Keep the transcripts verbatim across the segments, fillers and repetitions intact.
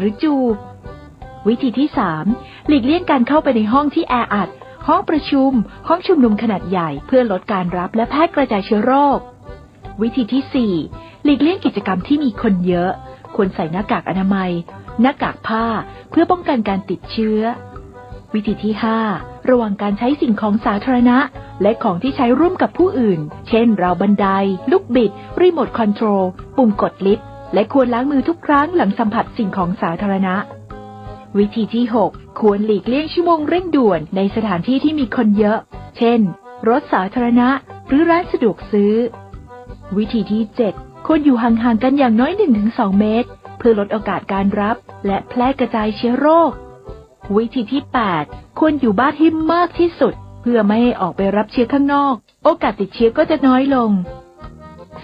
รือจูบ วิธีที่สาม หลีกเลี่ยงการเข้าไปในห้องที่แออัด ห้องประชุม ห้องชุมนุมขนาดใหญ่ เพื่อลดการรับและแพร่กระจายเชื้อโรค วิธีที่สี่ หลีกเลี่ยงกิจกรรมที่มีคนเยอะ ควรใส่หน้ากากอนามัย หน้ากากผ้า เพื่อป้องกันการติดเชื้อ วิธีที่ห้า ระวังการใช้สิ่งของสาธารณะ และของที่ใช้ร่วมกับผู้อื่น เช่น ราวบันได ลูกบิด รีโมทคอนโทรล ปุ่มกดลิฟต์ และควรล้างมือทุกครั้งหลังสัมผัสสิ่งของสาธารณะ วิธีที่หก ควรหลีกเลี่ยงชั่วโมงเร่งด่วนในสถานที่ที่มีคนเยอะ เช่น รถสาธารณะ หรือร้านสะดวกซื้อ วิธีที่เจ็ด ควรอยู่ห่างๆ กันอย่างน้อย หนึ่งถึงสองเมตร เพื่อลดโอกาสการรับ และแพร่กระจายเชื้อโรค วิธีที่แปด ควรอยู่บ้านให้มากที่สุด เพื่อไม่ให้ออกไปรับเชื้อข้างนอก โอกาสติดเชื้อก็จะน้อยลง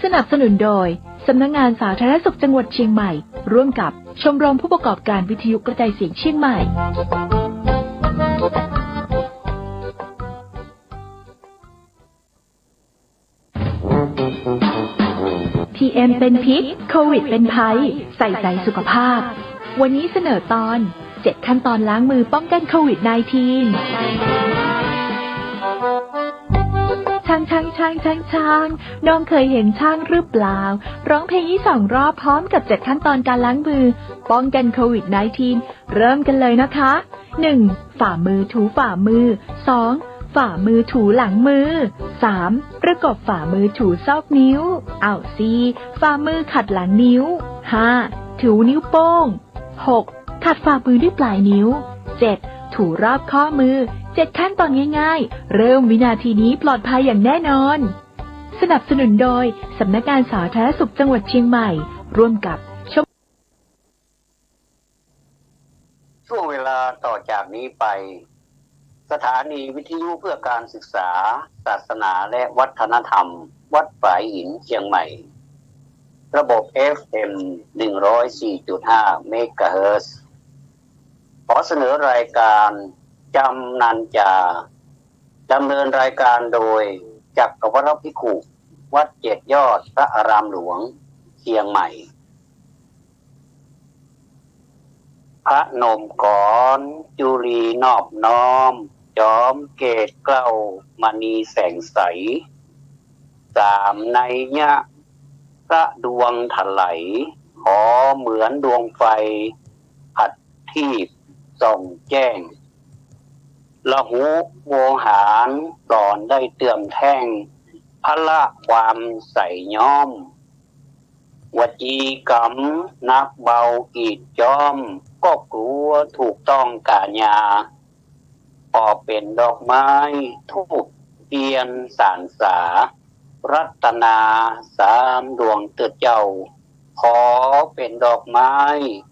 สนับสนุนโดย สำนักงานสาธารณสุขจังหวัดเชียงใหม่ ร่วมกับชมรมผู้ประกอบการวิทยุกระจายเสียงเชียงใหม่ พีเอ็มเป็นพิษ โควิดเป็นภัย ใส่ใจสุขภาพ วันนี้เสนอตอน เจ็ดขั้นตอนล้างมือป้องกันโควิดสิบเก้า ช้าง ช้าง ช้าง ช้าง ช้าง น้องเคยเห็นช้างหรือเปล่า ร้องเพลงนี้สองรอบพร้อมกับเจ็ดขั้นตอนการล้างมือ ป้องกันโควิดสิบเก้า เริ่มกันเลยนะคะ หนึ่ง ฝ่ามือถูฝ่ามือ สอง ฝ่ามือถูหลังมือ สาม ประกบฝ่ามือถูซอกนิ้ว เอา สี่ ฝ่ามือขัดหลังนิ้ว ห้า ถูนิ้วโป้ง หก ขัดฝ่ามือด้วยปลายนิ้ว เจ็ด ถูรอบข้อมือ เจ็ดขั้นตอนง่ายๆ เริ่มวินาทีนี้ปลอดภัยอย่างแน่นอน สนับสนุนโดย สำนักงานสาธารณสุขจังหวัดเชียงใหม่ ร่วมกับชม ช่วงเวลาต่อจากนี้ไป สถานีวิทยุเพื่อการศึกษา ศาสนา และวัฒนธรรม วัดฝายหิน เชียงใหม่ ระบบ เอฟเอ็ม หนึ่งร้อยสี่จุดห้า เมกะเฮิรตซ์ ขอเสนอรายการจำนันจา ดำเนินรายการโดย จักรวรรดิภิกขุ วัดเจ็ดยอด พระอารามหลวง เชียงใหม่ พนมกร จุลีนอบน้อม จอมเกศเกล้ามณีแสงใส สามนัยยะ พระดวงไถล ขอเหมือนดวงไฟ อัดทีปส่องแจ้ง ละหุโวหาร สอนได้เตื้อมแท่ง พละความใส่ย้อม วจีกรรมหนักเบากีดจ๊อม ก็กลัวถูกต้องก๋ายา ขอเป๋นดอกไม้ธูปเตียนสรรเสริญ รัตนาสามดวงเติดเจ้า ขอเป๋นดอกไม้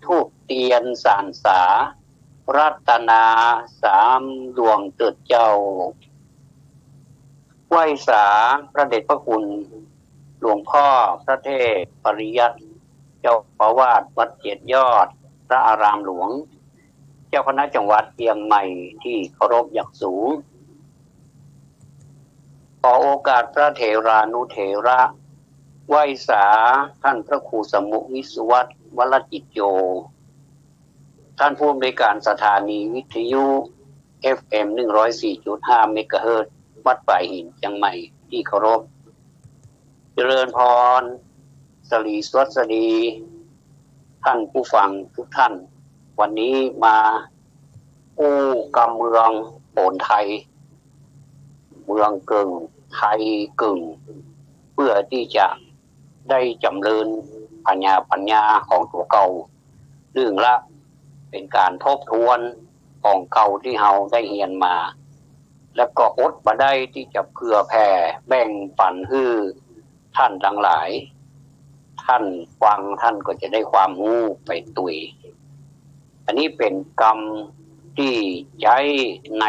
ธูปเตียนสรรเสริญ รัตนาสามดวงเติดเจ้า ไหว้สาพระเดชพระคุณหลวงพ่อพระเทพปริยัติ เจ้าอาวาสวัดเจ็ดยอด พระอารามหลวง เจ้าคณะจังหวัดเชียงใหม่ที่เคารพอย่างสูง ขอโอกาสพระเถรานุเถระ ไหว้สาท่านพระครูสมุวิศวัตร วรจิตโย ท่านผู้อำนวยการสถานีวิทยุ เอฟเอ็ม หนึ่งร้อยสี่จุดห้า เมกะเฮิรตซ์ วัดฝายหิน เชียงใหม่ที่เคารพ เจริญพร สลีสวัสดี ท่านผู้ฟังทุกท่าน วันนี้มาอู้กำเมืองโหนไทย เมืองเกิ่ง ไทยเกิ่ง เพื่อที่จะได้จ๋ำเริญปัญญา ปัญญาของตั๋วเก่า เรื่องละเป๋นก๋านทบทวนของเก่าตี้เฮาได้เฮียนมา แล้วก็อดบ่ได้ตี้จะเผื่อแผ่แบ่งปั๋นหื้อท่านตังหลาย ท่านฟังท่านก็จะได้ความฮู้ไปตวย อันนี้เป๋นกำตี้ใจ๊ใน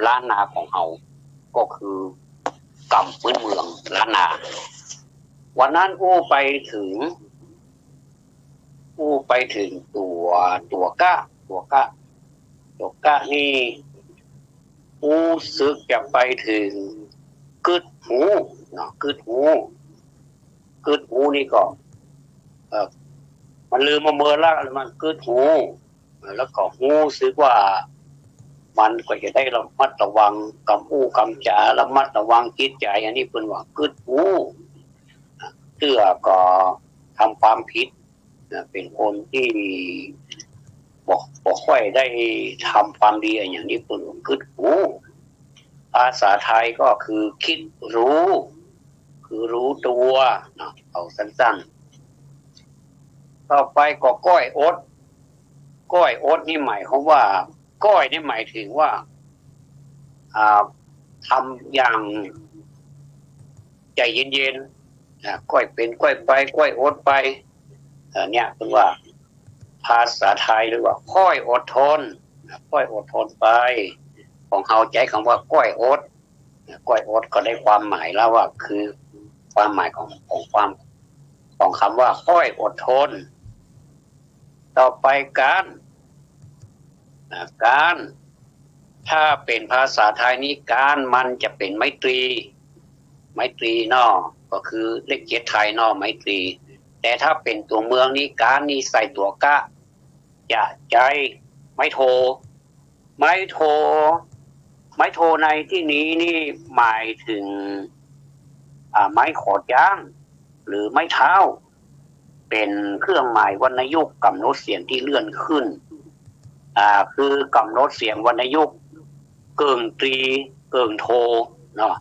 ล้านนาของเฮา ก็คือกำปื๊นเมืองล้านนา วันนั้นอู้ไปเถิง อู้ไปเถิงตั๋ว ตั๋วกะ ตั๋วกะ ตั๋วกะนี่ อู้สึกจะไปเถิงกึ๊ดฮู้เนาะ กึ๊ดฮู้ กึ๊ดฮู้นี่ก็ เอ่อ มันลืมมาเมินละ มันกึ๊ดฮู้ แล้วก็ฮู้สึกว่ามันก็จะได้ระมัดระวังกำอู้กำจ๋า ระมัดระวังจิตใจ๋ อันนี้เปิ้นว่ากึ๊ดฮู้ เตื้อก็ทำความผิดนะ เป๋นคนตี้บ่ บ่ค่อยได้ทำความดีอะหยัง นี่เปิ้นว่ากึ๊ดฮู้ ภาษาไทยก็คือคิดฮู้ คือฮู้ตั๋วเนาะ เอาสั้นๆ ต่อไปก็ก้อยอด ก้อยอดนี่หมายความว่า ก้อยนี่หมายถึงว่า อ่า ทำอย่างใจ๋เย็นๆ อ่า ก้อยเป๋นก้อยไป ก้อยอดไป เอ่อ เนี่ย เปิ้นว่า ภาษาไทยเรียกว่าค่อยอดทน ค่อยอดทนไป ของเฮาใจ๊กำว่าก้อยอด ก้อยอดก็ได้ความหมายแล้วว่า คือความหมายของ ของความ ของกำว่าค่อยอดทน ต่อไปก๋าน อ่า ก๋าน ถ้าเป๋นภาษาไทยนี่ก๋านมันจะเป๋นไม้ตรี ไม้ตรีเนาะ ก็คือเลขเจ็ดไทยเนาะ ไม้ตรี แต่ถ้าเป๋นตั๋วเมืองนี่ก๋านนี่ใส่ตั๋วกะ จะใจ๊ไม้โท ไม้โท ไม้โทในตี้นี้นี่หมายถึง อ่า ไม้ขอจ๊าง หรือไม้เท้า เป๋นเครื่องหมายวรรณยุกต์ก๋ำหนดเสียงตี้เลื่อนขึ้น อ่า คือกำหนดเสียงวรรณยุกต์เกิ่งตรี เกิ่งโทเนาะ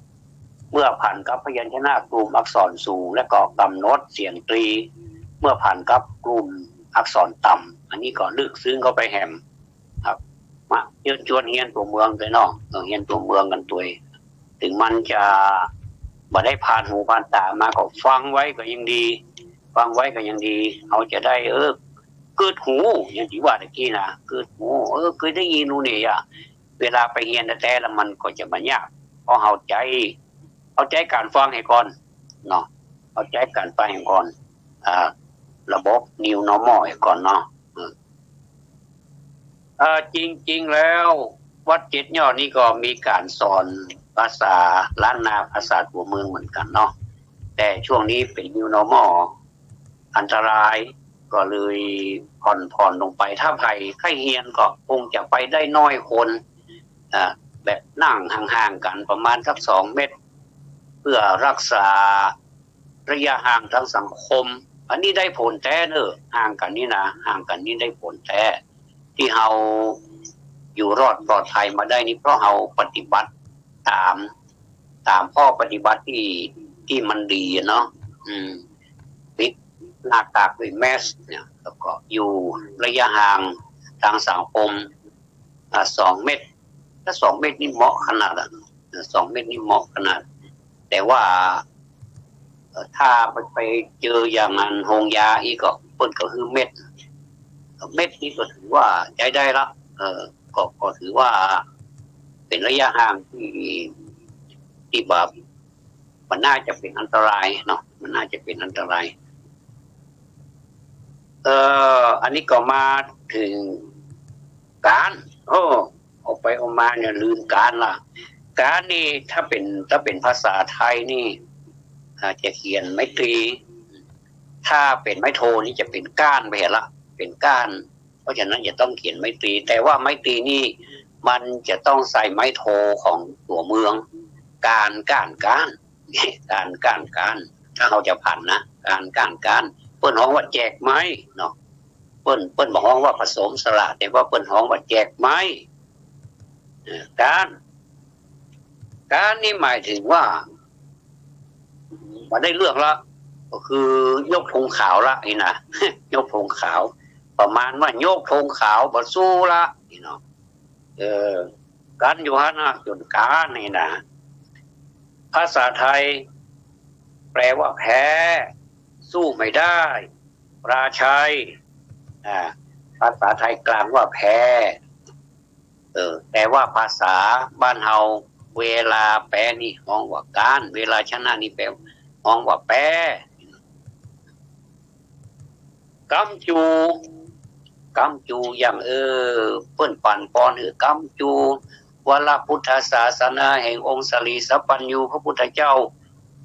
เมื่อผันกับพยัญชนะกลุ่มอักษรสูง และก็กำหนดเสียงตรี เมื่อผันกับกลุ่มอักษรต่ำ อันนี้ก็ลึกซึ้งเข้าไปแหม ครับ มาเชิญชวนเฮียนตั๋วเมืองตวยเนาะ เออ เฮียนตั๋วเมืองกั๋นตวย เถิงมันจะบ่ได้ผ่านหูผ่านต๋ามาก็ฟังไว้ก็ยังดี ฟังไว้ก็ยังดี เฮาจะได้ เออ กึ๊ดฮู้ อย่างตี้ว่าตะกี้นะ กึ๊ดฮู้ เออ เกยได้ยินฮู้นี่อะ เวลาไปเฮียนแต๊ๆ แล้วมันก็จะบ่ยาก เพราะเฮาใจ๊ เฮาใจ๊ก๋านฟังเหียก่อนเนาะ เฮาใจ๊ก๋านฟังเหียก่อน อ่า ระบบ new normal เหียก่อนเนาะ เออ เอ่อ จริงๆ แล้ววัดเจ็ดยอดนี่ก็มีก๋านสอนภาษาล้านนา ภาษาตั๋วเมืองเหมือนกั๋นเนาะ แต่ช่วงนี้เป๋น new normal อันตราย ก็เลยผ่อนๆ ลงไป ถ้าใผใค่เฮียนก็คงจะไปได้น้อยคน อ่า แบบนั่งห่างๆ กั๋นประมาณสักสองเมตร เพื่อรักษาระยะห่างทางสังคม อันนี้ได้ผลแต๊เน่อ ห่างกั๋นนี่นะ ห่างกั๋นนี่ได้ผลแต๊ ตี้เฮาอยู่รอดปลอดภัยมาได้นี่ เพราะเฮาปฏิบัติต๋าม ต๋ามข้อปฏิบัติตี้ ตี้มันดีอะเนาะ อืม ปิดหน้ากากด้วย mask เนี่ย แล้วก็อยู่ระยะห่างทางสังคม อ่า สองเมตร ถ้าสองเมตรนี่เหมาะขนาดอะ เออ สองเมตรนี่เหมาะขนาด แต่ว่า เอ่อ ถ้าไป ไปเจออย่างอันโฮงยาอี้ก็ เปิ้นก็หื้อเม็ด เม็ดนี้ก็ถือว่าใจ๊ได้ละ เออ ก็ ก็ถือว่าเป๋นระยะห่างตี้ ตี้แบบ มันน่าจะเป๋นอันตรายเนาะ มันน่าจะเป๋นอันตราย เอ่อ อันนี้ก็มาเถิงก๋าน โอ้ เอาไปเอามาเนี่ยลืมก๋านละ ก๋านนี่ถ้าเป๋น ถ้าเป๋นภาษาไทยนี่ อ่า จะเขียนไม้ตรี ถ้าเป๋นไม้โทนี่จะเป๋นก้านไปเหียละ เป๋นก้าน เพราะฉะนั้นจะต้องเขียนไม้ตรี แต่ว่าไม้ตรีนี่มันจะต้องใส่ไม้โทของตั๋วเมือง ก๋าน ก้าน ก๋าน ก๋าน ก้าน ก๋าน ถ้าเฮาจะผันนะ ก๋าน ก้าน ก๋าน เปิ้นฮ้องว่าแจกไม้เนาะ เปิ้น เปิ้นบ่ฮ้องว่าผสมสระ แต่ว่าเปิ้นฮ้องว่าแจกไม้ เอ่อ ก๋าน ก๋านนี่หมายถึงว่า บ่ได้เรื่องละ ก็คือยกธงขาวละนี่นะ ยกธงขาว ประมาณว่ายกธงขาวบ่สู้ละนี่เนาะ เออ กั๋นอยู่หั้นนะ จ๋นก๋านนี่นะ ภาษาไทยแปลว่าแพ้ สู้ไม่ได้ ปราชัย อ่า ภาษาไทยกลางว่าแพ้ เออ แต่ว่าภาษาบ้านเฮา เวลาแพ้นี่ฮ้องว่าก๋าน เวลาชนะนี่แพ้ ฮ้องว่าแพ้ ก๊ำจู๋ ก๊ำจู๋อย่าง เออ เปิ้นปั๋นปอนหื้อก๊ำจู๋ วรพุทธศาสนาแห่งองค์สรีสัพพัญญูพระพุทธเจ้า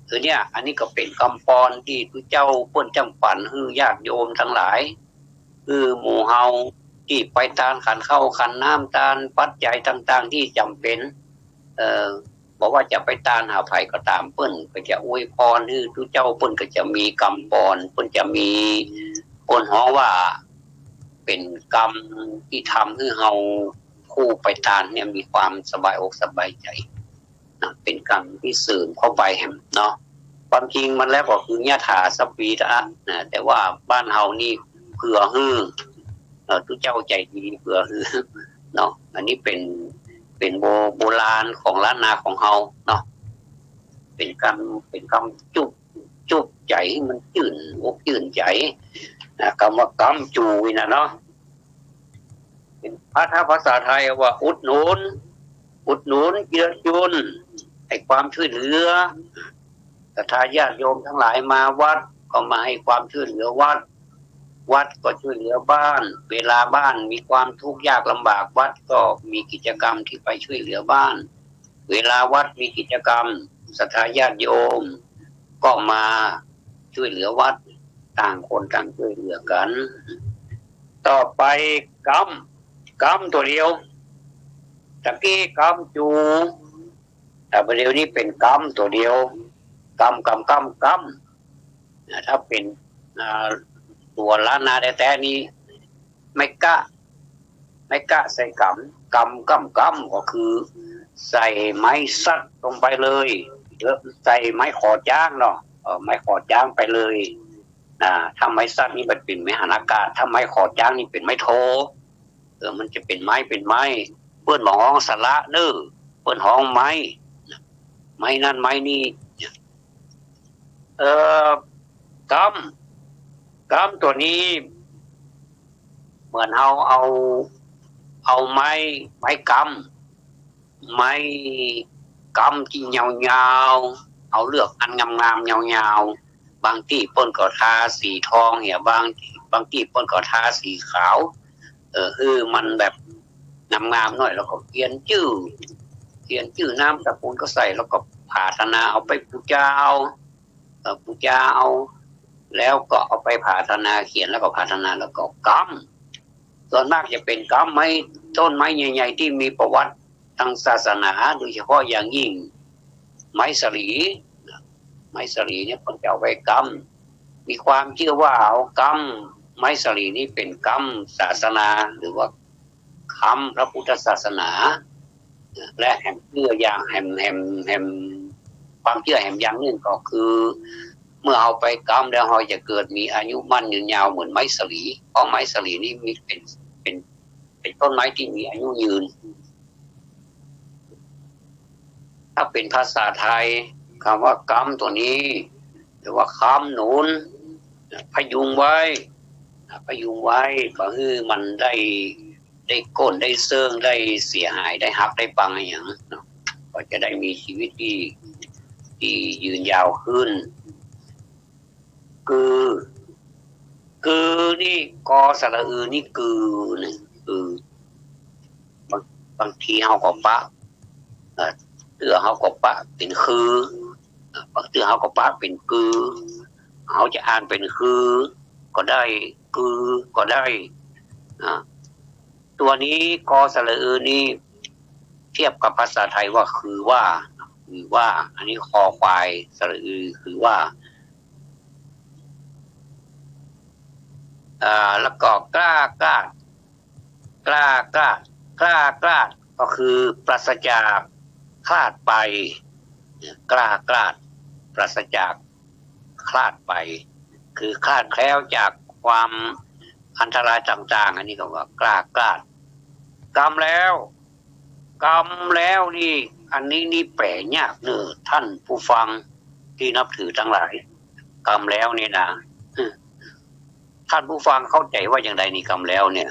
คือเนี่ย อันนี้ก็เป๋นกำปอนตี้พระเจ้าเปิ้นจ้ำปั๋นหื้อญาติโยมตังหลาย หื้อหมู่เฮาตี้ไปตานขันข้าวขันน้ำ ตานปัจจัยต่างๆ ตี้จ๋ำเป๋น เอ่อ บ่ว่าจะไปตานหาใผก็ต๋าม เปิ้นก็จะอวยพรหื้อตุ๊เจ้า เปิ้นก็จะมีกำปอน เปิ้นจะมี เปิ้นฮ้องว่าเป๋นกำตี้ทำหื้อเฮาผู้ไปตานเนี่ยมีความสบายอกสบายใจ๋นะ เป๋นกำตี้เสริมเข้าไปแหมเนาะ ความจริงมันแล้วก็คือยะถาสัพพีตะนะ แต่ว่าบ้านเฮานี่เผื่อหื้อ เอ่อ ตุ๊เจ้าใจ๋ดีเผื่อหื้อเนาะ อันนี้เป๋น เป๋นโบ โบราณของล้านนาของเฮาเนาะ เป๋นกำ เป๋นกำจุ๊บ จุ๊บใจ๋หื้อมันจื้นอกจื้นใจ๋นะ กำว่ากำจู๋นี่นะเนาะ เป๋นภาษา ภาษาไทยว่าอุดหนุน อุดหนุนเจือจุน ให้ความช่วยเหลือ ศรัทธาญาติโยมทั้งหลายมาวัดก็มาให้ความช่วยเหลือวัด วัดก็ช่วยเหลือบ้าน เวลาบ้านมีความทุกข์ยากลำบาก วัดก็มีกิจกรรมที่ไปช่วยเหลือบ้าน เวลาวัดมีกิจกรรม ศรัทธาญาติโยมก็มาช่วยเหลือวัด ต่างคนต่างช่วยเหลือกั๋น ต่อไปกำ กำตั๋วเดียว ตะกี้กำจู๋ แต่ประเดี๋ยวนี้เป๋นกำตั๋วเดียว กำ กำ กำ กำ นะ ถ้าเป๋น อ่า ตั๋วล้านนาแต๊ๆ นี่ ไม้กะ ไม้กะใส่กำ กำ กำ กำ ก็คือใส่ไม้สักลงไปเลย หรือใส่ไม้ขอจ๊างเนาะ เอ่อ ไม้ขอจ๊างไปเลย นะ ถ้าไม้สักนี่มันเป๋นไม้หันอากาศ ถ้าไม้ขอจ๊างนี่เป๋นไม้โท เออ มันจะเป๋นไม้ เป๋นไม้ เปิ้นบ่ฮ้องสละเน่อ เปิ้นฮ้องไม้ ไม้นั่นไม้นี่ เอ่อ กำ กำตั๋วนี้ เหมือนเฮาเอา เอาไม้ ไม้กำ ไม้กำตี้ยาวๆ เอาเลือกอันงามๆ ยาวๆ บางตี้เปิ้นก็ทาสีทองเนี่ย บาง บางตี้เปิ้นก็ทาสีขาว เออ หื้อมันแบบงามๆ หน่อย แล้วก็เขียนจื้อ เขียนจื้อนามสกุลก็ใส่ แล้วก็ผาถนาเอาไปปู๋จาเอา เอ่อ ปู๋จาเอา แล้วก็เอาไปผาถนา เขียนแล้วก็ผาถนา แล้วก็กำ ส่วนมากจะเป๋นกำไม้ ต้นไม้ใหญ่ๆ ตี้มีประวัติตางศาสนา โดยเฉพาะอย่างยิ่งไม้สาลี ไม้สาลีเนี่ยเปิ้นจะเอาไว้กำ มีความเจื้อว่าเอากำไม้สาลีนี่เป๋นกำศาสนา หรือว่ากำพระพุทธศาสนา และแหมเจื้ออย่าง แหม แหม แหม ความเจื้อแหมอย่างนึ่งก็คือ เมื่อเฮาไปกำแล้วเฮาจะเกิดมีอายุมั่นยืนยาวเหมือนไม้สาลี เพราะไม้สาลีนี่มี เป๋น เป๋น เป๋นต้นไม้ตี้มีอายุยืน ถ้าเป๋นภาษาไทย กำว่ากำตั๋วนี้เรียกว่าค้ำหนุน พยุงไว้ พยุงไว้ บ่หื้อมันได้ ได้โก้น ได้เซิ่ง ได้เสียหาย ได้หัก ได้ปังอะหยังเนาะ ก็จะได้มีชีวิตตี้ ตี้ยืนยาวขึ้น กือ กือนี่ กอสระอือนี่ กือ นี่ กือ บาง บางทีเฮาก็ปะ เอ่อ เตื้อเฮาก็ปะเป๋นคือ เอ่อ บางเตื้อเฮาก็ปะเป๋นกือ เฮาจะอ่านเป๋นคือก็ได้ กือก็ได้ อ่า ตั๋วนี้ กอสระอือนี้ เทียบกับภาษาไทยว่าคือว่า คือว่า อันนี้คอควาย สระอือ คือว่า อ่า แล้วก็กล้ากล้าด กล้ากล้าด กล้ากล้าด ก็คือปราศจากคลาดไป กล้ากล้าด ปราศจากคลาดไป คือคลาดแคล้วจากความอันตรายต่างๆ อันนี้ก็ว่ากล้ากล้าด กำแล้ว กำแล้วนี่ อันนี้นี่แป๋ยากเน่อ ท่านผู้ฟังตี้นับถือตังหลาย กำแล้วนี่นะ ท่านผู้ฟังเข้าใจ๋ว่าอย่างใดนี่ กำแล้วเนี่ย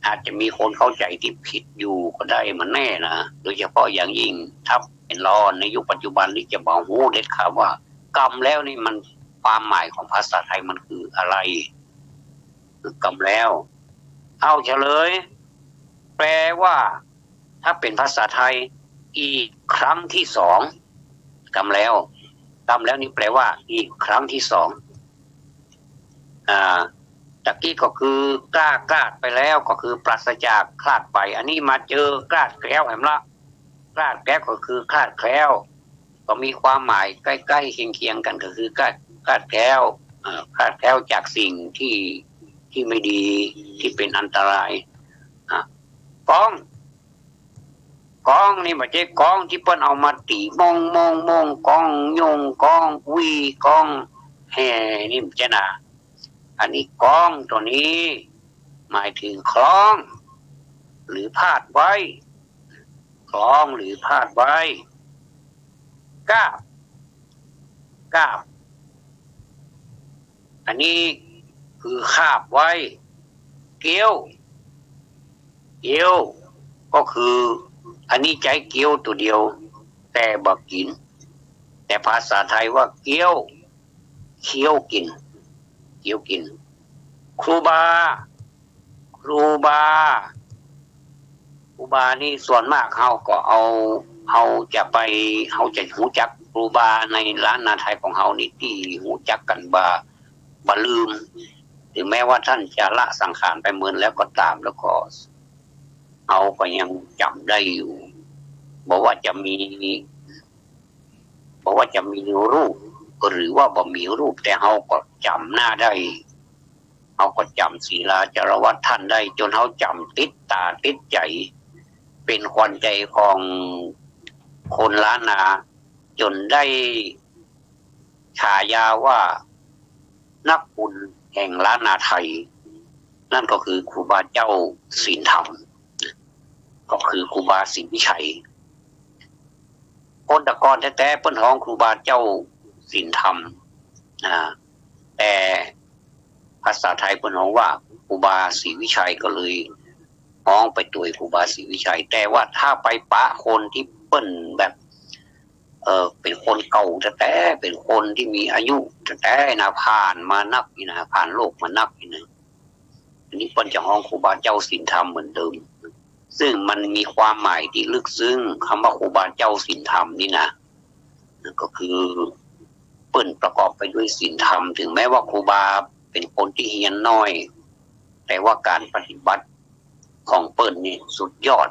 อาจจะมีคนเข้าใจ๋ตี้ผิดอยู่ก็ได้ บ่แน่นะ โดยเฉพาะอย่างยิ่งถ้าเป๋นลอในยุคปัจจุบันนี้จะบ่ฮู้เด็ดขาดว่า กำแล้วนี่มันความหมายของภาษาไทยมันคืออะไร กำแล้ว เอาเฉลย แปลว่า ถ้าเป๋นภาษาไทย อีกครั้งที่สอง กำแล้ว กำแล้วนี่แปลว่า อีกครั้งที่สอง อ่า ตะกี้ก็คือคลาด คลาดไปแล้วก็คือปราศจาก คลาดไป อันนี้มาเจอคลาดแคล้วแหมละ คลาดแคล้วก็คือคลาดแคล้ว ก็มีความหมายใกล้ๆเคียงๆกั๋น ก็คือคลาด คลาดแคล้ว เอ่อ คลาดแคล้วจากสิ่งที่ ที่ไม่ดี ตี้เป๋นอันตราย อ่ะ ก๊อง ก๊องนี่บ่ใจ้ก๊องตี้เปิ้นเอามาตี๋ม่องม่องม่อง ก๊องโย่ง ก๊องหวี้ ก๊องแห่ นี่บ่ใจ้นะ อันนี้ก๊องตั๋วนี้หมายเถิงคล้อง หรือพาดไว้ คล้องหรือพาดไว้ กาบ กาบ อันนี้คือคาบไว้ เกี้ยว เกี้ยว ก็คือ อันนี้ใจ๊เกี้ยวตั๋วเดียว แต่บ่กิ๋น แต่ภาษาไทยว่าเกี้ยว เคี้ยวกิ๋น เคี้ยวกิ๋น ครูบา ครูบา ครูบานี่ส่วนมากเฮาก็เอา เฮาจะไป เฮาจะฮู้จักครูบาในล้านนาไทยของเฮานี่ตี้ฮู้จักกั๋นบ่ บ่ลืม เถิงแม้ว่าต้านจะละสังขารไปเมินแล้วก็ต๋าม แล้วก็เฮาก็ยังจ๋ำได้อยู่ บ่ว่าจะมี บ่ว่าจะมีรูป หรือว่าบ่มีรูป แต่เฮาก็จ๋ำหน้าได้ เฮาก็จ๋ำศีลาจารวัตรต้านได้ จ๋นเฮาจ๋ำติดต๋าติดใจ๋ เป๋นขวัญใจ๋ของคนล้านนา จ๋นได้ฉายาว่านักบุญแห่งล้านนาไทย นั่นก็คือครูบาเจ้าศีลธรรม ก็คือครูบาศรีวิชัย คนตะกอนแต๊ๆ เปิ้นฮ้องครูบาเจ้าศีลธรรม อ่า แต่ภาษาไทยเปิ้นฮ้องว่าครูบาศรีวิชัย ก็เลยฮ้องไปตวยครูบาศรีวิชัย แต่ว่าถ้าไปปะคนตี้เปิ้นแบบ เอ่อ เป๋นคนเก่าแต๊ๆ เป๋นคนตี้มีอายุแต๊ๆ นะ ผ่านมานักนี่นะ ผ่านโลกมานักนี่นะ อันนี้เปิ้นจะฮ้องครูบาเจ้าศีลธรรมเหมือนเดิม ซึ่งมันมีความหมายตี้ลึกซึ้ง กำว่าครูบาเจ้าศีลธรรมนี่นะ ก็คือเปิ้นประกอบไปด้วยศีลธรรม เถิงแม้ว่าครูบาเป๋นคนตี้เฮียนน้อย แต่ว่าก๋านปฏิบัติของเปิ้นนี่สุดยอด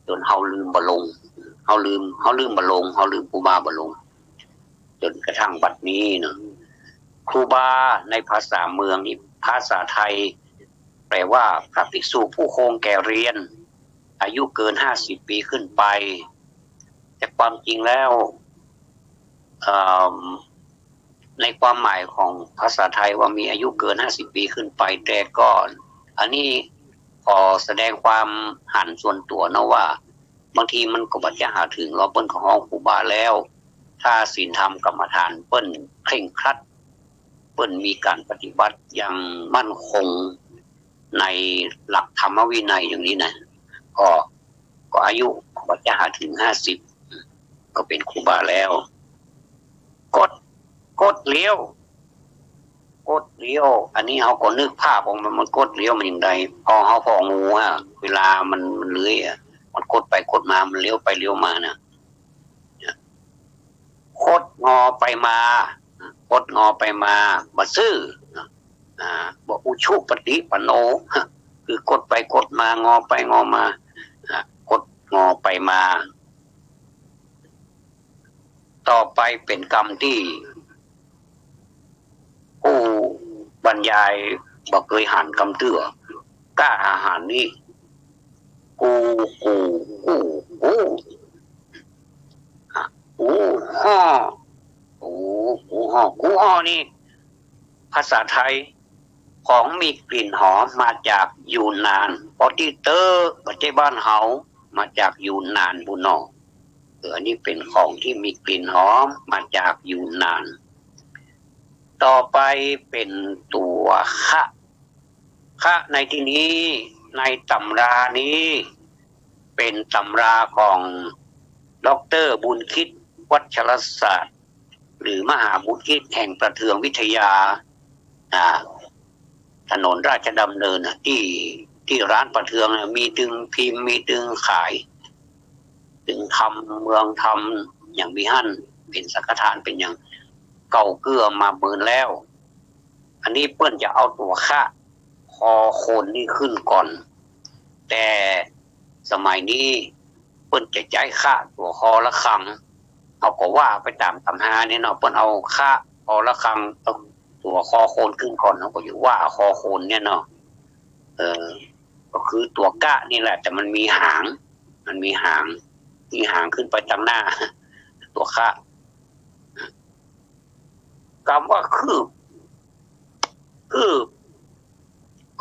จ๋นเฮาลืมบ่ลง เฮาลืม เฮาลืมบ่ลง เฮาลืมครูบาบ่ลง จ๋นกระทั่งบัดนี้เนาะ ครูบาในภาษาเมืองนี่ ภาษาไทยแปลว่าพระภิกษุผู้คงแก่เรียน อายุเกินห้าสิบปีขึ้นไป แต่ความจริงแล้ว เอิ่ม ในความหมายของภาษาไทยว่ามีอายุเกินห้าสิบปีขึ้นไป แต่ก็ อันนี้ขอแสดงความหันส่วนตั๋วเนาะว่า บางทีมันก็บ่จะหาเถิงหรอก เปิ้นก็ฮ้องครูบาแล้ว ถ้าศีลธรรมกรรมฐานเปิ้นเคร่งครัด เปิ้นมีก๋านปฏิบัติอย่างมั่นคงในหลักธรรมวินัยอย่างนี้นะ ก็ ก็อายุก็บ่จะหาเถิงห้าสิบ ก็เป๋นครูบาแล้ว กด กดเลี้ยว กดเลี้ยว อันนี้เฮาก็นึกภาพออกมา มันกดเลี้ยวมันอย่างใด พอเฮาผ่องูอะ เวลามัน มันเลื้อยอะ มันกดไปกดมา มันเลี้ยวไปเลี้ยวมานะ คดงอไปมา คดงอไปมา บ่ซื่อ อ่า บ่อุชุปฏิปันโน คือกดไปกดมา งอไปงอมา อ่า คดงอไปมา ต่อไปเป๋นกำตี้ ผู้บรรยายบ่เกยหันกำเตื้อ ก้าหาหันนี่ กู กู กู กู อ่ะ กูฮ่อ กู กูฮ่อ กูฮ่อนี่ ภาษาไทย ของมีกลิ่นหอมมาจากยูนนาน ปอตี้เต๊อะ บ่ใจ้บ้านเฮา มาจากยูนนานปู้นน่อ เออ อันนี้เป๋นของตี้มีกลิ่นหอมมาจากยูนนาน ต่อไปเป๋นตั๋วคะ คะในตี้นี้ ในตำรานี้ เป๋นตำราของด็อกเตอร์บุญคิด วัชรศาสตร์ หรือมหาบุญคิดแห่งประเทืองวิทยา อ่า ถนนราชดำเนินน่ะ ตี้ ตี้ร้านประเทืองน่ะ มีตึงพิมพ์ มีตึงขาย ตึงธรรม เมืองธรรม อย่างมีหั้น เป๋นสังฆทาน เป๋นอย่างเก่าเกื้อมาเมินแล้ว อันนี้เปิ้นจะเอาตั๋วคะ คอคนนี่ขึ้นก่อน แต่สมัยนี้เปิ้นจะใจ๊คะตั๋วคอระฆัง เฮาก็ว่าไปต๋ามตำราเนี่ยเนาะ เปิ้นเอาคะ คอระฆัง เอาตั๋วคอคนขึ้นก่อน เฮาก็จะว่าคอคนเนี่ยเนาะ เออ ก็คือตั๋วกะนี่แหละ แต่มันมีหาง มันมีหาง มีหางขึ้นไปตางหน้า ตั๋วคะ กำว่าคืบ คืบ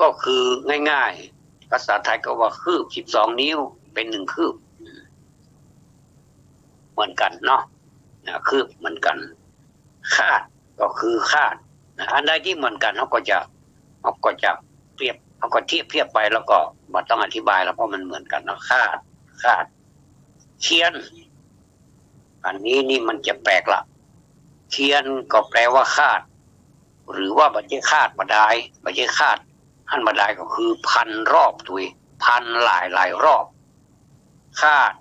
ก็คือง่ายๆ ภาษาไทยก็ว่าคืบ สิบสอง นิ้ว เป๋นหนึ่งคืบ เหมือนกั๋นเนาะ นะ คืบเหมือนกั๋น คาด ก็คือคาด นะ อันใดตี้เหมือนกั๋น เฮาก็จะ เฮาก็จะเปรียบ เฮาก็เทียบเทียบไป แล้วก็บ่ต้องอธิบายแล้ว เพราะมันเหมือนกั๋นเนาะ คาด คาด เคียน อันนี้นี่มันจะแปลกละ เคียนก็แปลว่าคาด หรือว่าบ่ใจ้คาดบ่ดาย บ่ใจ้คาดหั้นบ่ดาย ก็คือพันรอบ ตุ๊ย พันหลายๆ รอบ คาด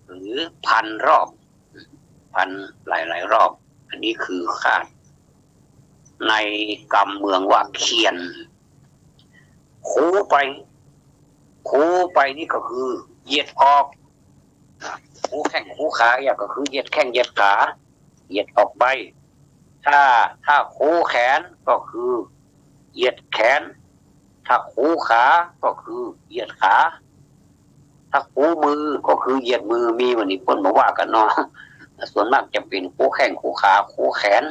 หรือพันรอบ พันหลายๆ รอบ อันนี้คือคาด ในกำเมืองว่าเคียน คูไป คูไปนี่ก็คือเหยียดออก คูแข้งคูขา อย่างก็คือเหยียดแข้งเหยียดขา เหยียดออกไป ถ้า ถ้าคูแขนก็คือเหยียดแขน ถ้าคูขาก็คือเหยียดขา ถ้าคูมือก็คือเหยียดมือ มีบ่านี้เปิ้นบ่ว่ากั๋นเนาะ ส่วนมากจะเป๋นคูแข้งคูขา คูแขน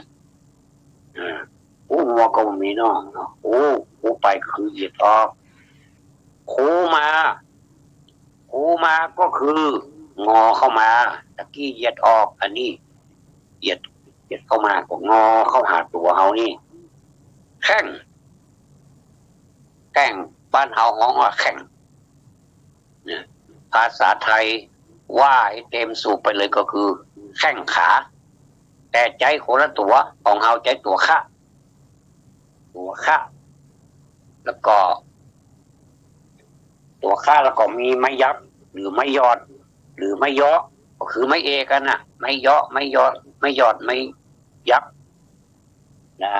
อ่า คูหัวก็บ่มีเนาะ คู คูไปคือเหยียดออก คูมา คูมาก็คืองอเข้ามา ตะกี้เหยียดออก อันนี้เหยียด เหยียดเข้ามา ก็งอเข้าหาตั๋วเฮานี่ แข้ง แข้ง บ้านเฮาฮ้องว่าแข้ง เนี่ย ภาษาไทยว่าให้เต็มสูบไปเลยก็คือแข้งขา แต่ใจ๊คนละตั๋ว ของเฮาใจ๊ตั๋วคะ ตั๋วคะ แล้วก็ตั๋วคะ แล้วก็มีไม้ยักษ์ หรือไม้ยอด หรือไม้เยาะ ก็คือไม้เอกอะนะ ไม้เยาะ ไม้ยอด ไม้ยอด ไม้ยักษ์ นะ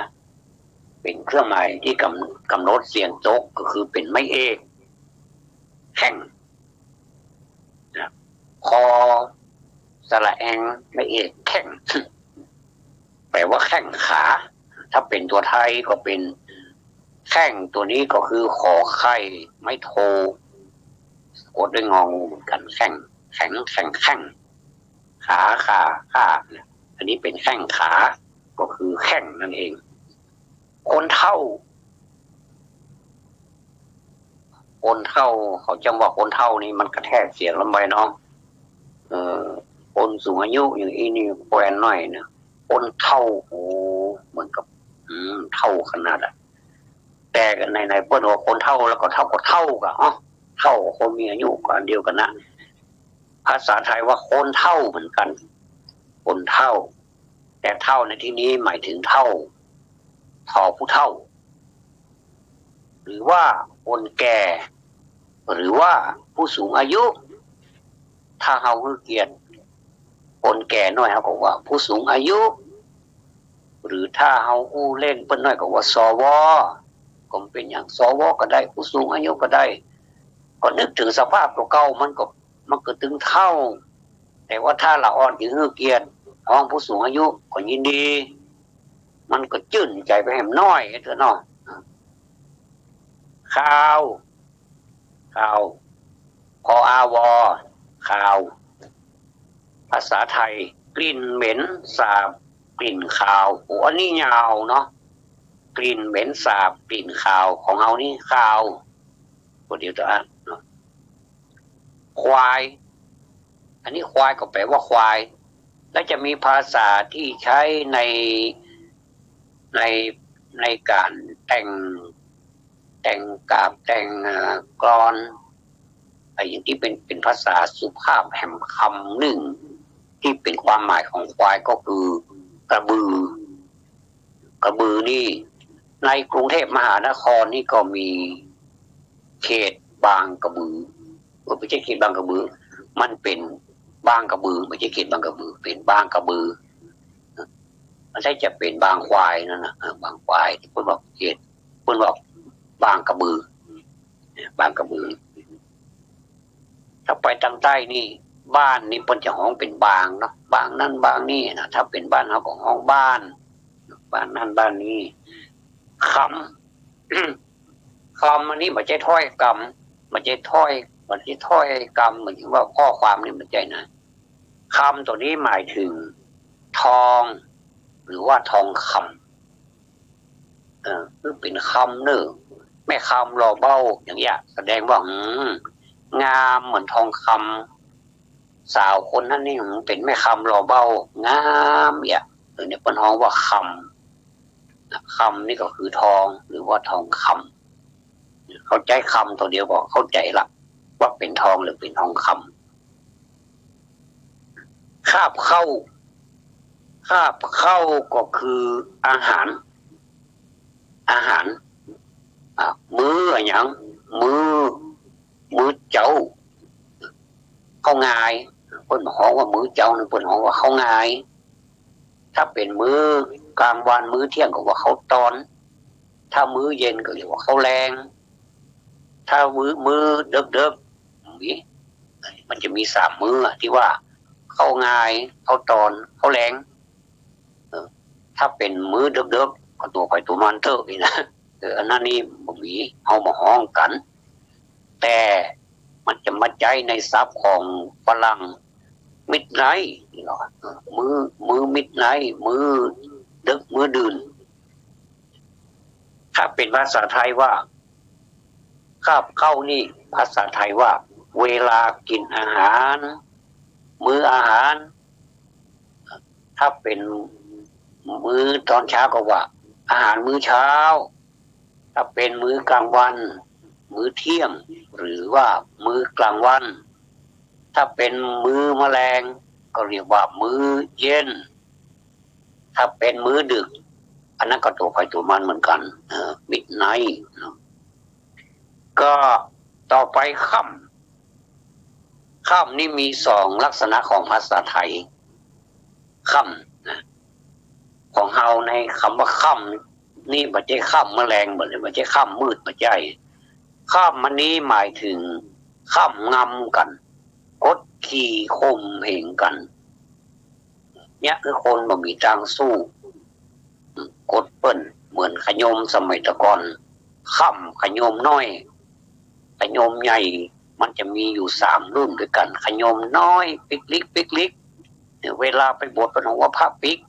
เป๋นเครื่องหมายตี้กำ กำหนดเสียงตก ก็คือเป๋นไม้เอก แข้ง นะ คอสระแอง ไม้เอก แข้ง แปลว่าแข้งขา ถ้าเป๋นตั๋วไทยก็เป๋นแข้ง ตั๋วนี้ก็คือขอไข่ ไม้โท สะกดด้วยงองูเหมือนกั๋น แข้ง แข็ง แข่ง แข้ง ขา ขา ข้า อันนี้เป๋นแข้งขา ก็คือแข้งนั่นเอง คนเฒ่า คนเฒ่า เขาจำว่าคนเฒ่านี่มันกระแทกเสียงลำไปเนาะ เออ คนสูงอายุอย่างอี้นี่แควนหน้อยนะ คนเฒ่า โอ้ เหมือนกับ อืม เฒ่าขนาดอะ แต่ใน ในเปิ้นว่าคนเฒ่าแล้วก็เฒ่าก็เฒ่าก่ะ เอ้า เฒ่าคนมีอายุก็อันเดียวกั๋นนะ ภาษาไทยว่าคนเฒ่าเหมือนกั๋น คนเฒ่า แต่เฒ่าในที่นี้หมายถึงเฒ่า ทอผู้เฒ่า หรือว่าคนแก่ หรือว่าผู้สูงอายุ ถ้าเฮาหื้อเกียรติคนแก่หน้อย เฮาก็ว่าผู้สูงอายุ หรือถ้าเฮาอู้เล่นเปิ้นหน้อยก็ว่า สว ก็บ่เป๋นหยัง สว ก็ได้ ผู้สูงอายุก็ได้ ก็นึกถึงสภาพตั๋วเก่า มันก็ มันก็ตึงเฒ่า แต่ว่าถ้าละอ่อนจะหื้อเกียรติ ฮ้องผู้สูงอายุก็ยินดี มันก็จื้นใจ๋ไปแหมหน้อยเถอะเนาะ คาว คาว คออาวอ คาว ภาษาไทย กลิ่นเหม็นสาบ กลิ่นคาว โอ้ อันนี้ยาวเนาะ กลิ่นเหม็นสาบ กลิ่นคาว ของเฮานี่คาว ก็เดี๋ยวจะอ่านเนาะ ควาย อันนี้ควายก็แปลว่าควาย แล้วจะมีภาษาที่ใช้ใน ใน ในก๋านแต่ง แต่งกาบ แต่ง เอ่อ กลอน อะหยังตี้เป๋น เป๋นภาษาสุภาพแหมคำนึ่ง ตี้เป๋นความหมายของควายก็คือ กระบือ กระบือนี่ ในกรุงเทพมหานครนี่ก็มีเขตบางกระบือ เออ บ่ใจ้เขตบางกระบือ มันเป๋นบางกระบือ บ่ใจ้เขตบางกระบือ เป๋นบางกระบือ มันใช้จะเป๋นบางควายนั่นน่ะ เออ บางควาย ตี้เปิ้นว่าเขต เปิ้นว่าบางกระบือ บางกระบือ ถ้าไปตางใต้นี่ บ้านนี่เปิ้นจะฮ้องเป๋นบางเนาะ บางนั้นบางนี่นะ ถ้าเป๋นบ้านเฮาก็ฮ้องบ้าน บ้านนั้นบ้านนี้ คำ คำอันนี้บ่ใจ้ถ้อยกำ บ่ใจ้ถ้อย บ่ใจ้ถ้อยกำ หมายถึงว่าข้อความนี่บ่ใจ้นะ คำตั๋วนี้หมายถึงทอง หรือว่าทองคำ เออ คือเป๋นคำเน่อ แม่คำหล่อเบ้า อย่างเงี้ย แสดงว่า อืม งามเหมือนทองคำ สาวคนนั้นนี่ อืม เป๋นแม่คำหล่อเบ้า งามเยียะ เออ เนี่ย เปิ้นฮ้องว่าคำ คำนี่ก็คือทอง หรือว่าทองคำ เข้าใจ๋คำตั๋วเดียวก็เข้าใจ๋ละ ว่าเป๋นทองหรือเป๋นทองคำ คาบข้าว คาบข้าวก็คืออาหาร อาหาร อ่ะ มื้ออะหยัง มื้อ มื้อเจ๊า ข้าวงาย เปิ้นฮ้องว่ามื้อเจ๊านี่ เปิ้นฮ้องว่าข้าวงาย ถ้าเป๋นมื้อกลางวัน มื้อเที่ยงก็ว่าข้าวตอน ถ้ามื้อเย็นก็เรียกว่าข้าวแลง ถ้ามื้อ มื้อเดิ็กๆ มี มันจะมีสามมื้ออะ ตี้ว่าข้าวงาย ข้าวตอน ข้าวแลง เออ ถ้าเป๋นมื้อเดิ็กๆ ก็ตั๋วใผตั๋วมันเต๊อะนี่นะ เออ อันนั้นนี่บ่มี เฮาบ่ฮ้องกั๋น แต่มันจะมาใจ๊ในศัพท์ของฝรั่ง midnight นี่เนาะ เออ มื้อ มื้อ midnight มื้อเดิ็ก มื้อดื่น ถ้าเป๋นภาษาไทยว่า คาบข้าวนี่ ภาษาไทยว่า เวลากิ๋นอาหาร มื้ออาหาร ถ้าเป๋นมื้อตอนเช้าก็ว่า อาหารมื้อเช้า ถ้าเป๋นมื้อกลางวัน มื้อเที่ยง หรือว่ามื้อกลางวัน ถ้าเป๋นมื้อมะแลง ก็เรียกว่ามื้อเย็น ถ้าเป๋นมื้อดึก อันนั้นก็ตั๋วใผตั๋วมันเหมือนกั๋น เออ midnight เนาะ ก็ต่อไปค่ำ ค่ำนี่มีสองลักษณะของภาษาไทย ค่ำนะ ของเฮาในกำว่าค่ำนี่บ่ใจ้ค่ำมะแลง บ่ใจ้ บ่ใจ้ค่ำมืด บ่ใจ้ ค่ำอันนี้หมายถึงค่ำงำกั๋น กดขี่ข่มเหงกั๋น เนี่ยคือคนบ่มีตางสู้ กดเปิ้น เหมือนขะยมสมัยตะก่อน ค่ำขะยมน้อย ขะยมใหญ่ มันจะมีอยู่สามรุ่นตวยกั๋น ขะยมน้อยปิ๊กลิกปิ๊กลิก เนี่ย เวลาไปบวชเปิ้นฮ้องว่าพระปิ๊ก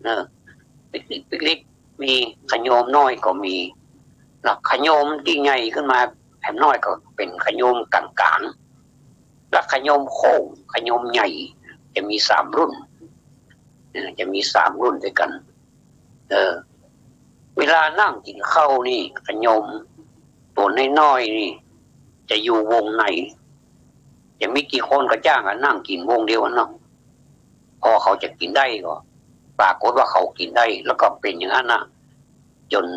เออ ปิ๊กลิกปิ๊กลิก มีขะยมน้อยก็มี แล้วขะยมตี้ใหญ่ขึ้นมาแหมน้อยก็เป๋นขะยมก๋างๆ แล้วขะยมโค้ง ขะยมใหญ่ จะมีสามรุ่น เออ จะมีสามรุ่นตวยกั๋น เออ เวลานั่งกิ๋นข้าวนี่ ขะยมตั๋วน้อยๆ นี่ จะอยู่วงใน จะมีกี่คนก็จ้างกั๋นนั่งกิ๋นวงเดียวกั๋นเนาะ พอเขาจะกิ๋นได้ก็ ปรากฏว่าเขากิ๋นได้ แล้วก็เป๋นอย่างนั้นน่ะ จ๋น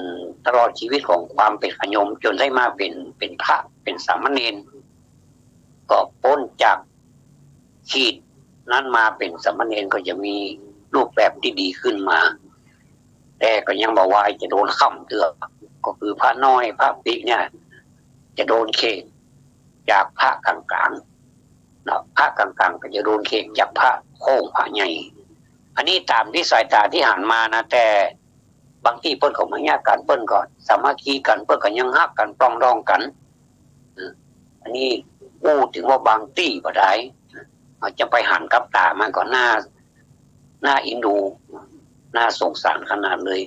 ตลอดชีวิตของความเป๋นขะยม จ๋นได้มาเป๋น เป๋นพระ เป๋นสามเณร ก็ป๊นจากขีดนั้นมาเป๋นสามเณร ก็จะมีรูปแบบตี้ดีขึ้นมา แต่ก็ยังบ่วายจะโดนค่ำเตื้อ ก็คือพระน้อย พระปิ๊กเนี่ย จะโดนเข่งจากพระก๋างๆ เนาะ พระก๋างๆ ก็จะโดนเข่งจากพระโค้ง พระใหญ่ อันนี้ต๋ามตี้สายต๋าตี้หันมานะ แต่บางตี้เปิ้นก็บ่เยียะกั๋น เปิ้นก็สามัคคีกั๋น เปิ้นก็ยังฮักกั๋น ปรองดองกั๋น เออ อันนี้อู้เถิงว่าบางตี้บ่ดาย เฮาจะไปหันกับต๋ามันก็น่า น่าเอ็นดู น่าสงสารขนาดเลย